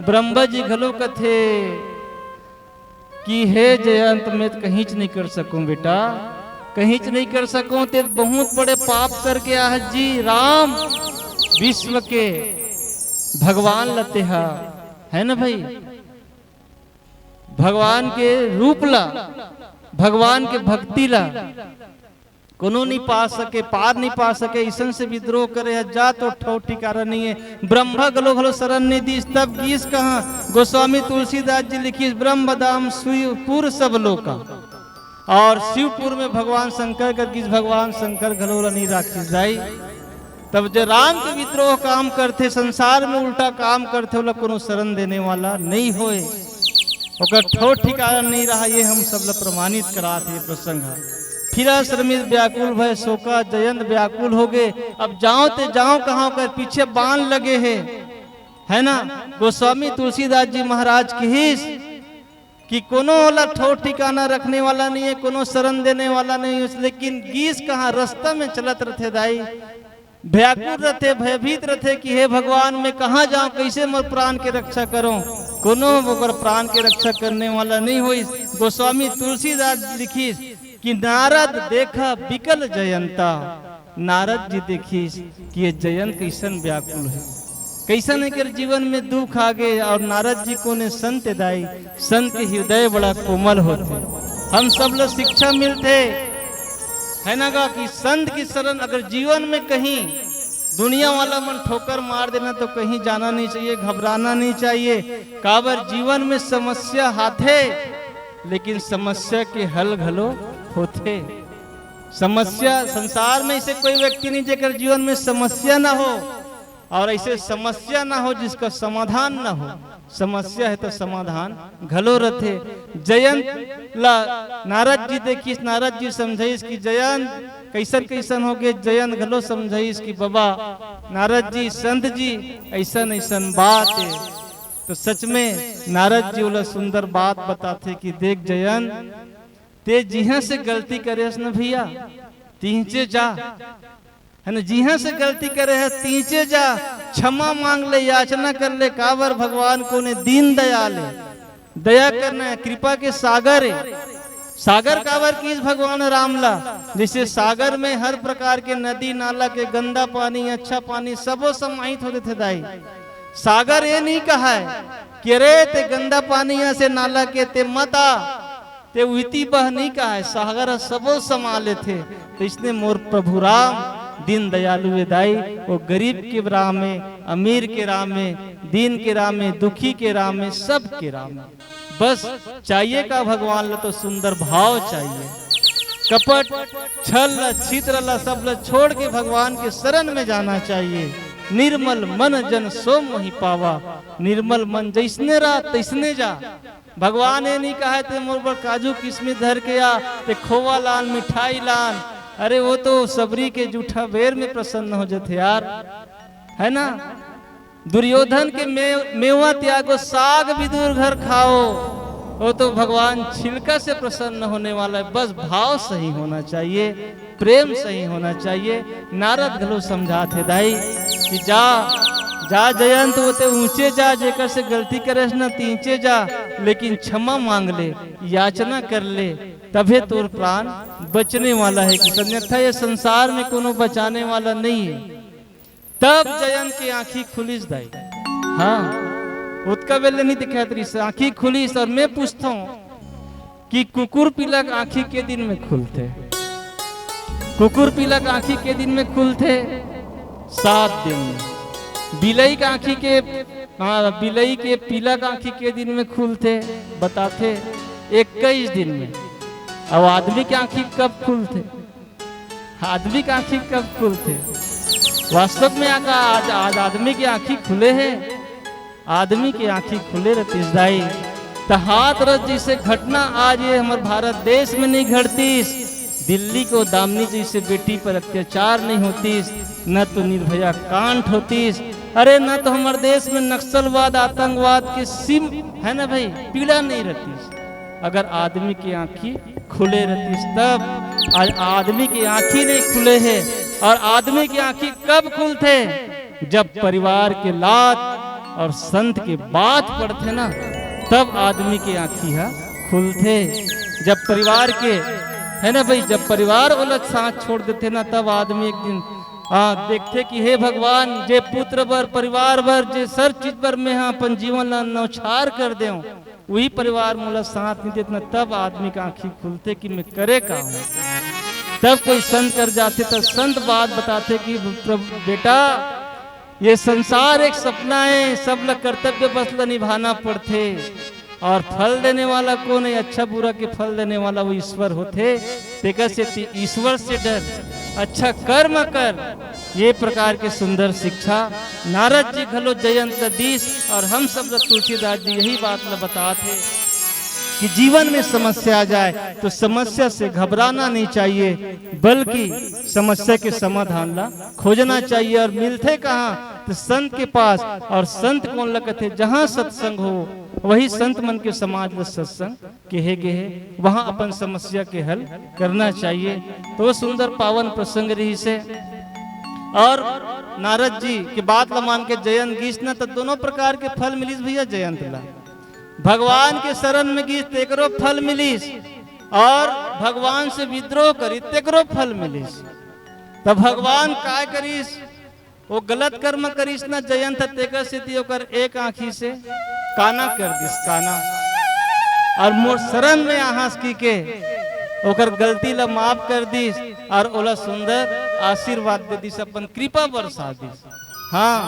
ब्रह्मा जी घलो कथे कि हे जयंत, मैं त कहींच नइ कर सकंव बेटा, कहींच नइ कर सकंव। ते बहुत बड़े पाप करके आहस जी राम, विश्व के भगवान ला तेहा, हे ना भई? भगवान के रूप ला, भगवान के भक्ति ला कोनो नइ पा सके, पार नइ पा सके, अइसन से विद्रोह करे हस, जा तोर ठौर ठिकारा नइ हे। ब्रह्मा घलो घलो शरण नइ दिस, तब गीस कहाँ? गोस्वामी तुलसीदास जी लिखिस, ब्रह्म धाम शिवपुर सब लोका। और शिवपुर में भगवान शंकर कर गीस, भगवान शंकर घलो ला नइ राखिस दाई। तब जे राम के विद्रोह काम करथे, संसार में उल्टा काम करथे, ओला कोनो शरण देने वाला नइ होय, ओकर ठौर ठिकाना नइ रहा। ये हम सब ला प्रमाणित करात हे ये प्रसंग ह। फिर श्रमित व्याकुल भय शोका, जयंत व्याकुल होगे। अब जांव ते जांव कहाँ, ओकर पीछे बाण लगे हे, हे ना? गोस्वामी तुलसीदास जी महाराज कहिस कि कोनो ओला ठौर ठिकाना रखने वाला नइ हे, कोनो शरण देने वाला नइ हे, लेकिन गीस कहाँ, रस्ता में चलत रथे दाई, व्याकुल रथे, भयभीत रथे कि हे भगवान, मैं कहाँ जांव, कइसे मोर प्राण के रक्षा करंव? कोनो ओकर प्राण के रक्षा करने वाला नइ होइस। गोस्वामी तुलसीदास जी लिखिस कि नारद देखा बिकल जयंता, नारद जी देखिस कि ये जयंत कइसन व्याकुल हे, कइसन एकर जीवन में दुख आगे। और नारद जी कोन ए? संत दाई, संत के हृदय बड़ा कोमल होथे। हम सब ला शिक्षा मिलथे है ना गा, कि संत की शरण अगर जीवन में कहीं दुनिया वाला मन ठोकर मार देना, तो कहीं जाना नहीं चाहिए, घबराना नहीं चाहिए। काबर जीवन में समस्या आथे, लेकिन समस्या के हल घलो होथे। समस्या, संसार में ऐसे कोई व्यक्ति नहीं जेकर जीवन में समस्या ना हो, और ऐसे समस्या ना हो जिसका समाधान ना हो। समस्या हे त समाधान घलो रथे। जयंत ला नारद जी देखिस, नारद जी समझाइस कि जयंत, कइसन कइसन हो गे। जयंत घलो समझाइस कि बाबा नारद जी, संत जी, अइसन अइसन बात हे। तो सच में नारद जी ओला सुंदर बात बताथे कि देख जयंत, ते जिहां से गलती करे हस न भैया, तिहंचे जा, है ना, जिहां से गलती करे हस तिहंचे जा, क्षमा मांग ले, याचना कर ले। काबर भगवान कोन ए? दीन दयाल हे। दया करना हे, कृपा के सागर हे। सागर काबर किहिस भगवान राम ला? जइसे सागर में हर प्रकार के नदी नाला के गंदा पानी, अच्छा पानी सबो समाहित हो देथे दाई। सागर ए नहीं कहाय कि अरे ते गंदा पानी हे से नाला के ते मत आ, ते उहिती बह नहीं कहाय, सागर ह सबो समा लेथे। तो इसने मोर प्रभु राम दीन दयालु हे दाई, वो गरीब के राम हे, अमीर के राम हे, दीन के राम हे, दुखी के राम हे, सब के राम हे। बस चाहिए का भगवान ला? तो सुंदर भाव चाहिए। कपट, छल ला, छिद्र ला, सब ला छोड़ के भगवान के शरण में जाना चाहिए। निर्मल मन जन सो मोहि पावा। निर्मल मन जइसने रहा तइसने जा। भगवान ए नहीं कहाय ते मोर बर काजू किशमिश धर के आ, ते खोवा लान, मिठाई लान। अरे वो तो सबरी के जूठा बेर में प्रसन्न हो जथे यार, है ना? दुर्योधन के मे-, मेवा त्यागो, साग विदुर घर खाओ, वो तो भगवान छिलका से प्रसन्न होने वाला हे। बस भाव सही होना चाहिए, प्रेम सही होना चाहिए। नारद घलो समझाथे दाई कि जा, जा जयंत, वो ते ऊंचे जा, जेकर से गलती करे हस न तिहंचे जा, लेकिन क्षमा मांग ले, याचना कर ले, तभे तोर प्राण बचने वाला हे। कि अन्यथा ये संसार में कोनो बचाने वाला नहीं हे। तब जयंत के आंखी खुलिस दाई। हाँ, ओतका बेर ले नहीं दिखात रहिस, आंखी खुलिस। और मैं पूछथंव कि कुकुर पीला के आंखी के दिन में खुलथे? कुकुर पीला के आंखी के दिन में खुलथे? सात दिन में। बिलई के आंखी के, हाँ, बिलई के पीला के आंखी के दिन में खुलथे? बताथे, इक्कीस दिन में। अब आदमी के आंखी कब खुलथे? आदमी के आंखी कब खुलथे? वास्तव में आका आज, आज आदमी के आंखी खुले हे? आदमी के आंखी खुले रहतिस दाई, त हाथरस जइसे घटना आज ये हमर भारत देश में नहीं घटतिस। दिल्ली को दामिनी जइसे बेटी पर अत्याचार नहीं होतिस, न तो निर्भया कांड होतिस, अरे न तो हमर देश में नक्सलवाद, आतंकवाद के सीम, है ना भाई, पीड़ा नहीं रहतिस। अगर आदमी के आंखी खुले रहतिस तब। आज आदमी के आंखी नहीं खुले हे। और आदमी के आंखी कब खुलथे? जब परिवार के लात और संत के बात पड़थे ना, तब आदमी के आंखी हा खुलथे। जब परिवार के, है ना भाई, जब परिवार ओला साथ छोड़ देथे ना, तब आदमी एक दिन, हाँ, देखथे कि हे भगवान, जे पुत्र बर, परिवार बर, जे सर चीज बर मैं हा अपन जीवन ला न्यौछार कर देंव, उही परिवार मोला साथ नहीं देत ना, तब आदमी के आंखी खुलथे कि मैं करे का हूँ। तब कोई संत कर जाथे, तब संत बात बताथे कि प्रभु, बेटा, ये संसार एक सपना हे, सब ला कर्तव्य बस ला निभाना पड़थे। और फल देने वाला कोन हे? अच्छा बुरा के फल देने वाला वो ईश्वर होथे। तेकर सेती ईश्वर से डर, अच्छा कर्म कर। ये प्रकार के सुंदर शिक्षा नारद जी घलो जयंत ल दीस और हम सब ल तुलसीदास जी यही बात ल बतात हे कि जीवन में समस्या आ जाए तो समस्या से घबराना नहीं चाहिए, बल्कि समस्या के समाधान ला खोजना चाहिए। और मिलथे कहाँ? तो संत के पास। और संत कोन ल कथे? जहाँ सत्संग हो, वही संत मन के समाज ल सत्संग केहे गे हे, वहाँ अपन समस्या के हल करना चाहिए। तो वो सुंदर पावन प्रसंग रहिस हे। और नारद जी के बात ला मान के जयंत गीस ना, तो दोनों प्रकार के फल मिलिस भैया जयंत ला। भगवान के शरण में गीस, तेकरो फल मिलिस, और भगवान से विद्रोह करी, तेकरो फल मिलिस। तब भगवान काय करिस? वो गलत कर्म करिस ना जयंत, तेकर सेती ओकर एक आँखी से काना कर दिस, काना। और मोर शरण में आहस की के ओकर गलती ला माफ कर दिस। और ओला सुंदर आशीर्वाद दे दिस, अपन कृपा बरसा दिस। हाँ,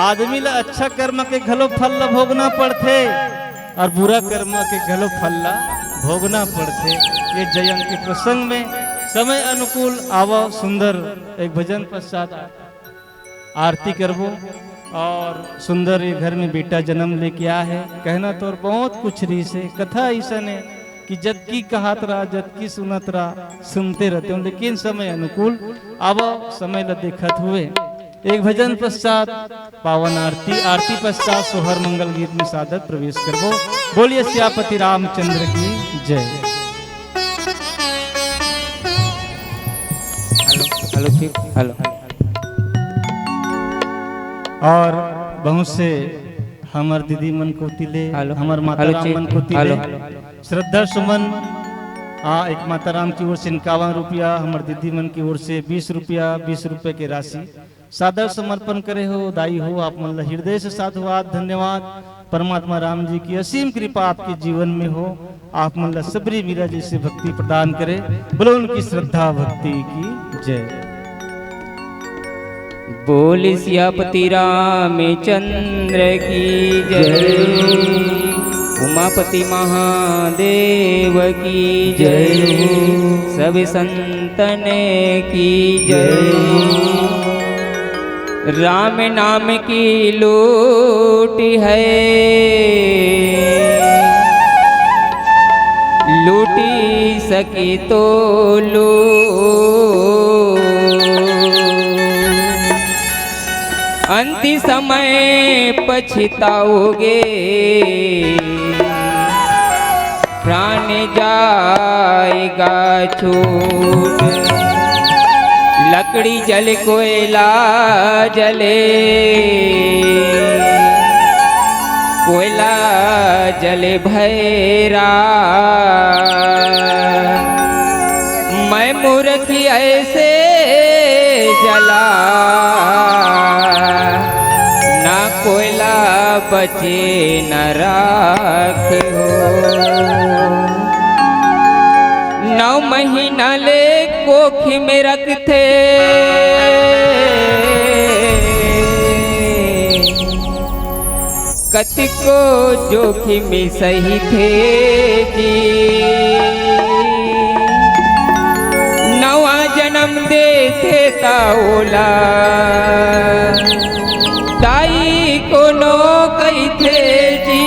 आदमी ला अच्छा कर्म के घलो फल ला भोगना पड़थे और बुरा कर्म के घलो फल ला भोगना पड़थे। ये जयंती के प्रसंग में समय अनुकूल आवव, सुंदर एक भजन पश्चात आरती करबो। और सुंदर ये घर में बेटा जन्म लेके आए हे। कहना तो और बहुत कुछ रहिसे, कथा अइसन हे कि जतकी कहत रहा, जतकी सुनत रहा, सुनते रहते हो, लेकिन समय अनुकूल आवव, समय ला देखत हुए एक भजन पश्चात पावन आरती, आरती पश्चात सोहर मंगल गीत में सादर प्रवेश करबो। बोलिए सियापति रामचंद्र की जय। हेलो, हेलो, ठीक, हेलो। और बहुत से हमर दीदी मन कोति ले, हेलो। हमर माता हेलो, राम ठीक। मन कोति हेलो। ले श्रद्धा सुमन, हाँ, एक माता राम की ओर से इक्यावन रुपया, हमर दीदी मन की ओर से बीस रुपया, बीस रुपये के राशि सादर समर्पण करे हो। दाई हो, आप मन ला हृदय से साधुवाद, धन्यवाद। परमात्मा राम जी की असीम कृपा आपके जीवन में हो, आप मन ला सबरी मीरा जैसे भक्ति प्रदान करे। बोलो उनकी श्रद्धा भक्ति की जय। बोल सियापति रामचंद्र की जय, उमापति महादेव की जय, सब संतन की जय। राम नाम की लूट है, लूटी सके तो लो, अंत समय पछताओगे, प्राण जाएगा छूट। लकड़ी जले, कोयला जले, कोयला जले भैरा, मैं मूर्ख ऐसे जला, ना कोयला बचे न राख हो। नौ महीना ले कोख में रखथे, कतिको जोखिम सहिथे जी। नवा जन्म देथे त ओला दाई कोनो कहिथे जी।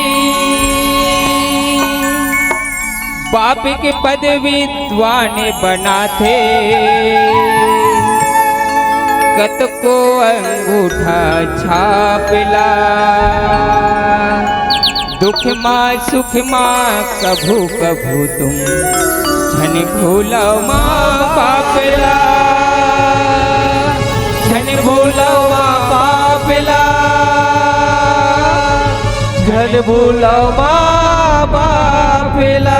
बाप के पद विद्वान बनाथे, कतको अंगूठा छापला। दुख मा सुख मा कभू कभू तुम झन भूलव माँ बाप ला, झन भूलव माँ बाप ला, झन भूलव माँ बाप ला।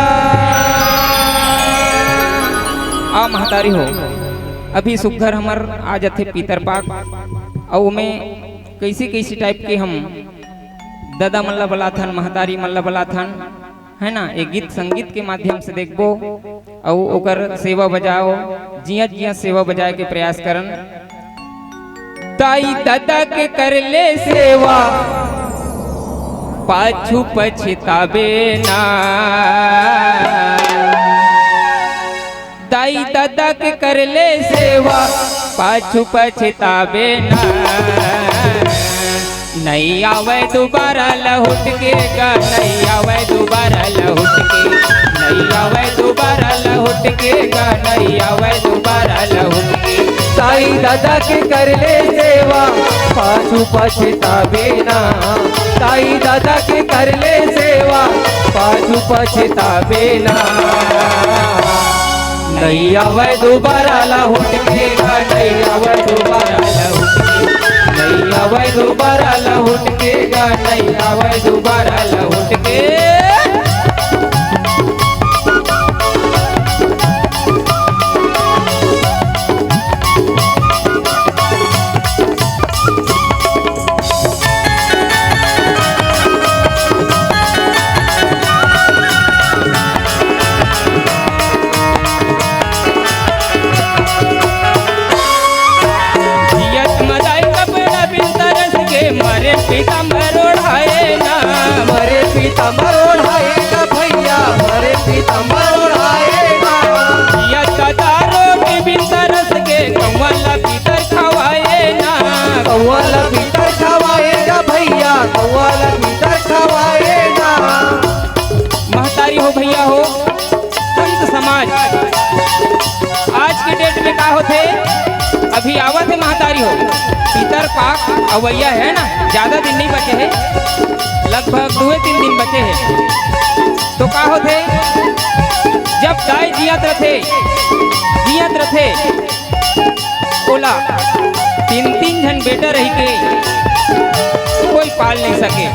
आ महतारी हो, अभी सुग्घर हमर आ जथे पीतर पाक, अउ ओमे कइसे कइसे टाइप के हम ददा मन ला बलाथन, महतारी मन ला बलाथन, है ना, एक गीत संगीत के माध्यम से देखबो, अउ ओकर सेवा बजाओ, जिया जिया सेवा बजाए के प्रयास करन। ताई ददा के कर ले सेवा, पाछू पछताबे ना। दाई ददा के कर ले सेवा, पाछू पछताबे ना। नइ आवय दुबारा लहुट के गा, नइ आवय दुबारा लहुट के, नइ आवय दुबारा लहुट के गा, नइ आवय दुबारा लहुट के। ताई ददा के कर ले सेवा, पाछू पछताबे ना। ताई ददा के कर ले सेवा, पाछू पछताबे ना। नइ आवय दुबारा लहुट के गा, नइ आवय दुबारा लहुट के, नइ आवय दुबारा लहुट के गा, नइ आवय दुबारा लहुट के। पीताम्बर ओढ़ाए ना भैया, भरे पीताम्बर ओढ़ाए ना। या दादा रोटी बिन तरस के, कौआ ला पीतर खवाए ना। कौआ ला पीतर खवाए ना भैया, कौआ ला पीतर खवाए ना। महतारी हो भैया हो, संत समाज आज के डेट में का होथे, अभी आवत हे महतारी हो, पितर पाक अवैया हे ना, ज्यादा दिन नहीं बचे हे, लगभग दुए तीन दिन बचे हे। तो का होथे, जब दाई जियत रथे, जियत रथे, ओला तीन तीन झन बेटा रहिके कोई पाल नहीं सके।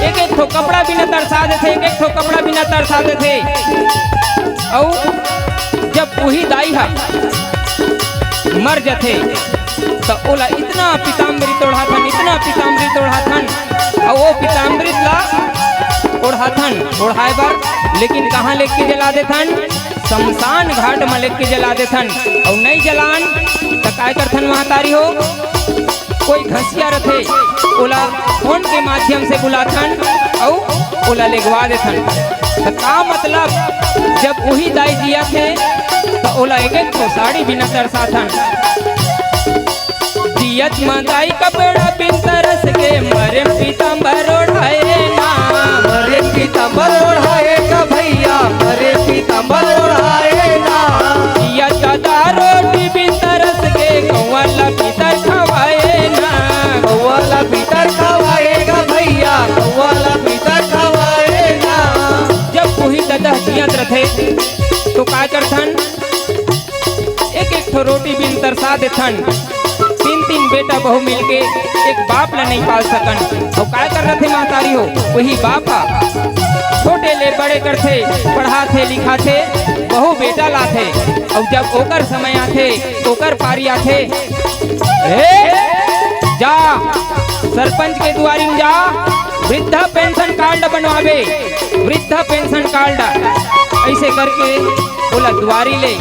एक एक ठो कपड़ा बिना तरसा देथे, एक एक ठो कपड़ा बिना तरसा देथे। अउ जब उही दाई ह मर जथे, त ओला इतना पीताम्बरी तोड़ाथन, इतना पीताम्बरी तोड़ाथन, अउ वो पीताम्बरी ला ओढ़ाथन, ओढ़ाए बर, लेकिन कहाँ लेके जला देथन? शमशान घाट म लेके जला देथन। अउ नई जलान त काय करथन महतारी हो? कोई घसिया रथे, ओला फोन के माध्यम से बुलाथन अउ ओला लेगवा देथन। त का मतलब, जब उही दाई जियत हे त ओला एक एक ठो साड़ी बिना तरसाथन। जियत म दाई कपड़ा बिन तरस के, मरे पीताम्बर ओढ़ाए ना। मरे पीताम्बर ओढ़ाए का भैया, मरे पीताम्बर ओढ़ाए ना। जियत दादा रोटी बिन तरस के, कौआ ला पीतर खवाए ना। कौआ ला पीतर खवाए का भैया, कौआ ला पीतर खवाए ना। जब उही ददा जियत रथे, तो का करथन? एक एक ठो रोटी बिन तरसा देथन। तीन तीन बेटा बहू मिलके एक बाप ला नहीं पाल सकन। अउ काय कर रथे महतारी हो? वही बाप हा छोटे ले बड़े करथे, पढ़ाथे लिखाथे, बहू बेटा लाथे। अउ जब ओकर समय आथे, ओकर पारी आथे, ए, जा सरपंच के दुआरी में जा, वृद्धा पेंशन कार्ड बनवाबे, वृद्धा पेंशन कार्ड। ऐसे करके ओला दुआरी ले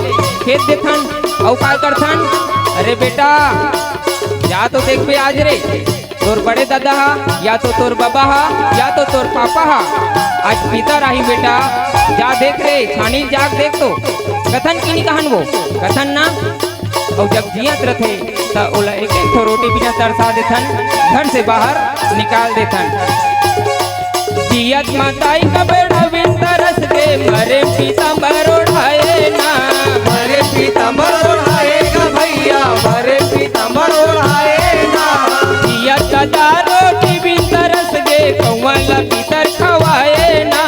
खेद देथन। अउ का करथन? अरे बेटा, जा तो देखबे आज रे, तोर बड़े दादा हा, या तो तोर बाबा हा, या तो तोर पापा हा, आज पितर आही बेटा, जा देख रे, छानी जाग देख तो। कथन कि नहीं कहन वो? कथन ना। अउ जब जियत रथे, त ओला एक एक ठो रोटी बिना तरसा देथन, घर से बाहर निकाल देथन। जियत म दाई कपड़ा बिन तरस के, मरे पीताम्बर ओढ़ाए ना। मरे पीताम्बर ओढ़ाए का भैया, मरे पीताम्बर ओढ़ाए ना। जियत दादा रोटी बिन तरस के, कौआ ला पीतर खवाए ना।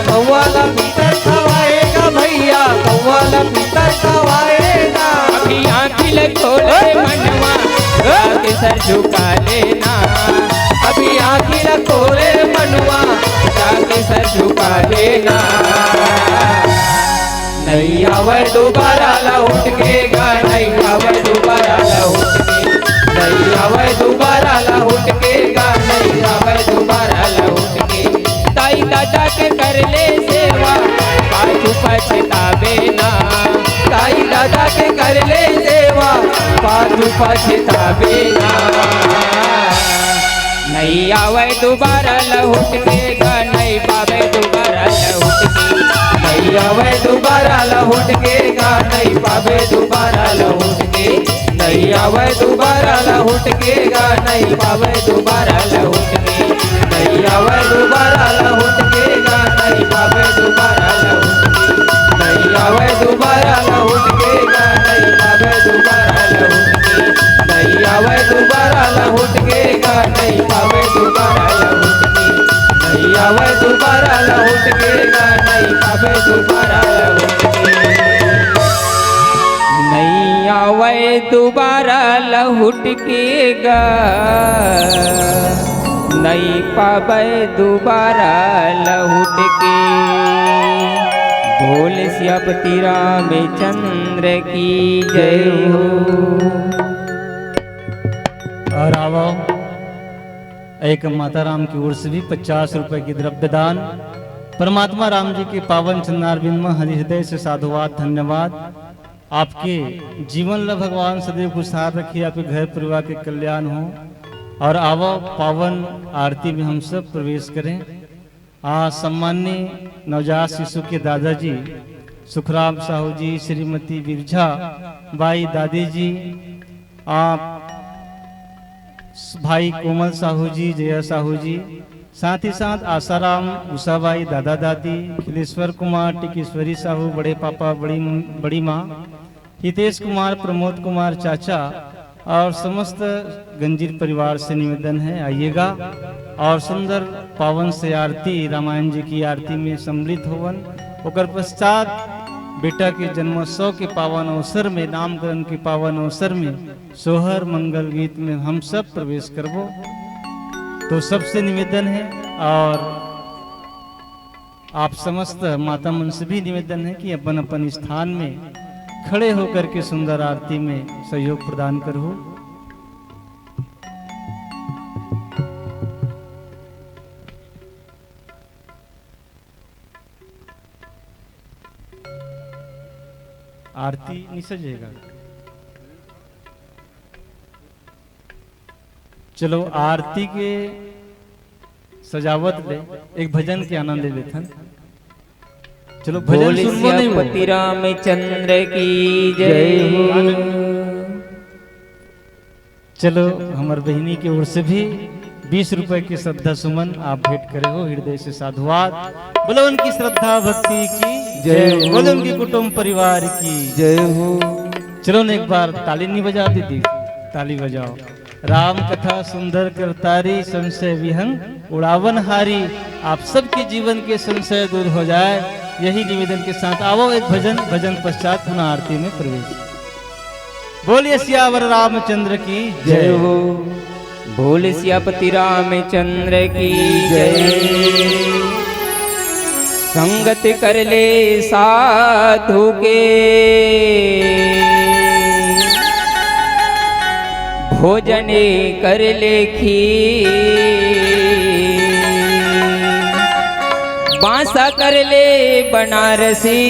कौआ ला पीतर खवाए का भैया, कौआ ला पीतर खवाए ना। अभी आँखी ल खोले मनवा, जाके सर झुका लेना। अभी आँखी ल खोले मनवा, जाके सर झुका लेना। नहीं आवे दोबारा लहुट के गा, नहीं आवे दोबारा लहुट के। नहीं आवे दोबारा लहुट के गा, नहीं आवे दोबारा लहुट के। ताई दादा के कर ले सेवा, पाछू पछताबे ना। ताई दादा के कर ले सेवा, पाछू पछताबे ना। नहीं आवे दोबारा लहुट के गा, नहीं पावे दोबारा लहुट के। नहीं आवे दोबारा लहुट के गा, नहीं पावे दोबारा लहुट के। नहीं आवे दोबारा लहुट के गा, नहीं पावे दोबारा लहुट के। नहीं आवे दोबारा लहुट के गा, नहीं पावे दोबारा लहुट के। नहीं आवे दोबारा लहुट के गा, नहीं पावे दोबारा लहुट के। नहीं आवे दोबारा लहुट के गा, नहीं पावे दोबारा लहुट के। नहीं आवे दोबारा लहुट के गा, नहीं पावे दोबारा लहुट के। नहीं आवे दोबारा लहुट के गा, नहीं पावे दोबारा लहुट के। बोल सियापति रामचंद्र की जय हो। और आवो, एक माता राम की ओर से भी पचास रुपए की द्रव्य दान। परमात्मा राम जी के पावन चरणारविंद में हृदय से साधुवाद, धन्यवाद। आपके जीवन ला भगवान सदैव खुशहाल रखे, आपके घर परिवार के कल्याण हो। और आवो पावन आरती में हम सब प्रवेश करें। आ सम्माननीय नवजात शिशु के दादाजी सुखराम साहू जी, श्रीमती बिरझा बाई दादी जी, आ भाई कोमल साहू जी, जया साहू जी, साथ ही साथ आसाराम, उषाबाई, दादा दादी, खिलेश्वर कुमार, टिकेश्वरी साहू, बड़े पापा, बड़ी, बड़ी माँ, हितेश कुमार, प्रमोद कुमार चाचा और समस्त गंजीर परिवार से निवेदन है, आइएगा और सुंदर पावन से आरती, रामायण जी की आरती में सम्मिलित होवन। ओकर पश्चात बेटा के जन्मोत्सव के पावन अवसर में, नामकरण के पावन अवसर में सोहर मंगल गीत में हम सब प्रवेश करबो। तो सबसे निवेदन है और आप समस्त माता मन से भी निवेदन है कि अपन अपन स्थान में खड़े होकर के सुंदर आरती में सहयोग प्रदान करहु। आरती नहीं सजेगा। चलो, आरती के सजावत ले एक भजन के आनंद ले लेथन। चलो, भजन बोल सुनबो नहीं वो। सियापति रामचंद्र की जय हो। चलो, हमर बहिनी की ओर से भी बीस रुपए के श्रद्धा सुमन आप भेंट करे हो, हृदय से साधुवाद। बोलो उनकी श्रद्धा भक्ति की जय हो। बोलो उनके कुटुंब परिवार की जय हो। चलो ना, एक बार ताली नहीं बजा दीदी, ताली बजाओ। राम कथा सुंदर करतारी, संशय विहंग उड़ावन हारी। आप सबके जीवन के संशय दूर हो जाए, यही निवेदन के साथ आवो एक भजन, भजन पश्चात पुनः आरती में प्रवेश। बोलिए सियावर रामचंद्र की जय हो। बोल सियापति रामचंद्र की जय। संगत कर ले साधु के, भोजन कर ले खीर, बांसा कर ले बनारसी,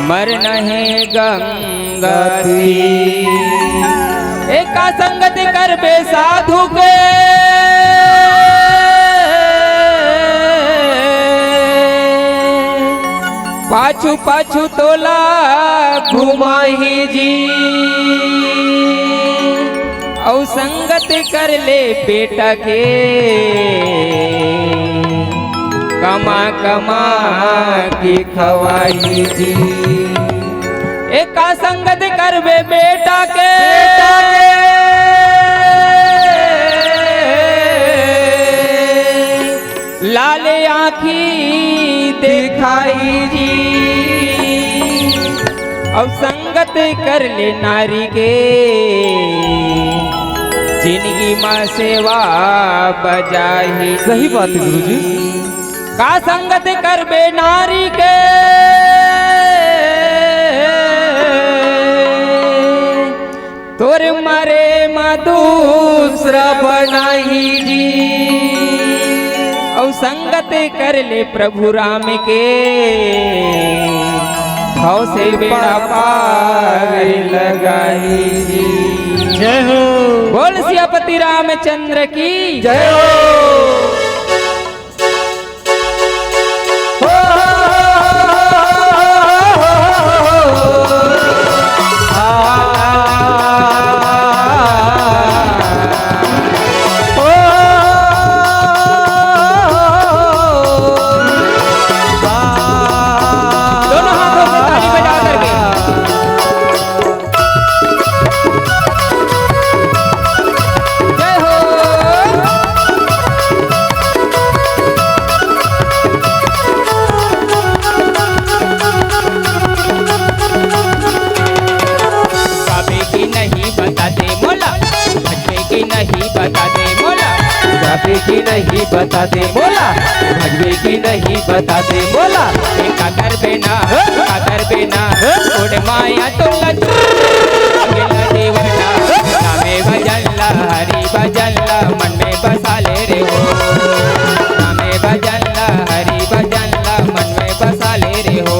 मरना है गंगा तीर। एका संगत करबे साधु के, पाछू पाछू तोला घुमाही जी। अउ संगत कर ले बेटा के, कमा कमा के खवाही जी। एका संगत करबे बेटा के, बेटा के। लाल आँखी देखाई जी। अउ संगत कर ले नारी के, जिनगी मा सेवा बजाही। सही बात है गुरुजी। का संगत करबे नारी के, तोर मरे मा दूसरा बनाही जी। अउ संगत कर ले प्रभु राम के, भाव से बेड़ा पार लगाही जी। जय हो। बोल सियापति रामचंद्र की जय हो। दोनों हाथों से ताली बजा करके। जय हो। गावे की नहीं बता दे मोला, भजबे की नहीं बता दे मोला। गावे की नहीं बता दे मोला, भजबे की नहीं बता दे मोला। एका करबे ना, एका करबे ना, उड़ माया तोला, अगला देवना। नामे भजन ला, हरि भजन ला, मन में बसा ले रे हो। नामे भजन ला, हरि भजन ला, मन में बसा ले रे हो।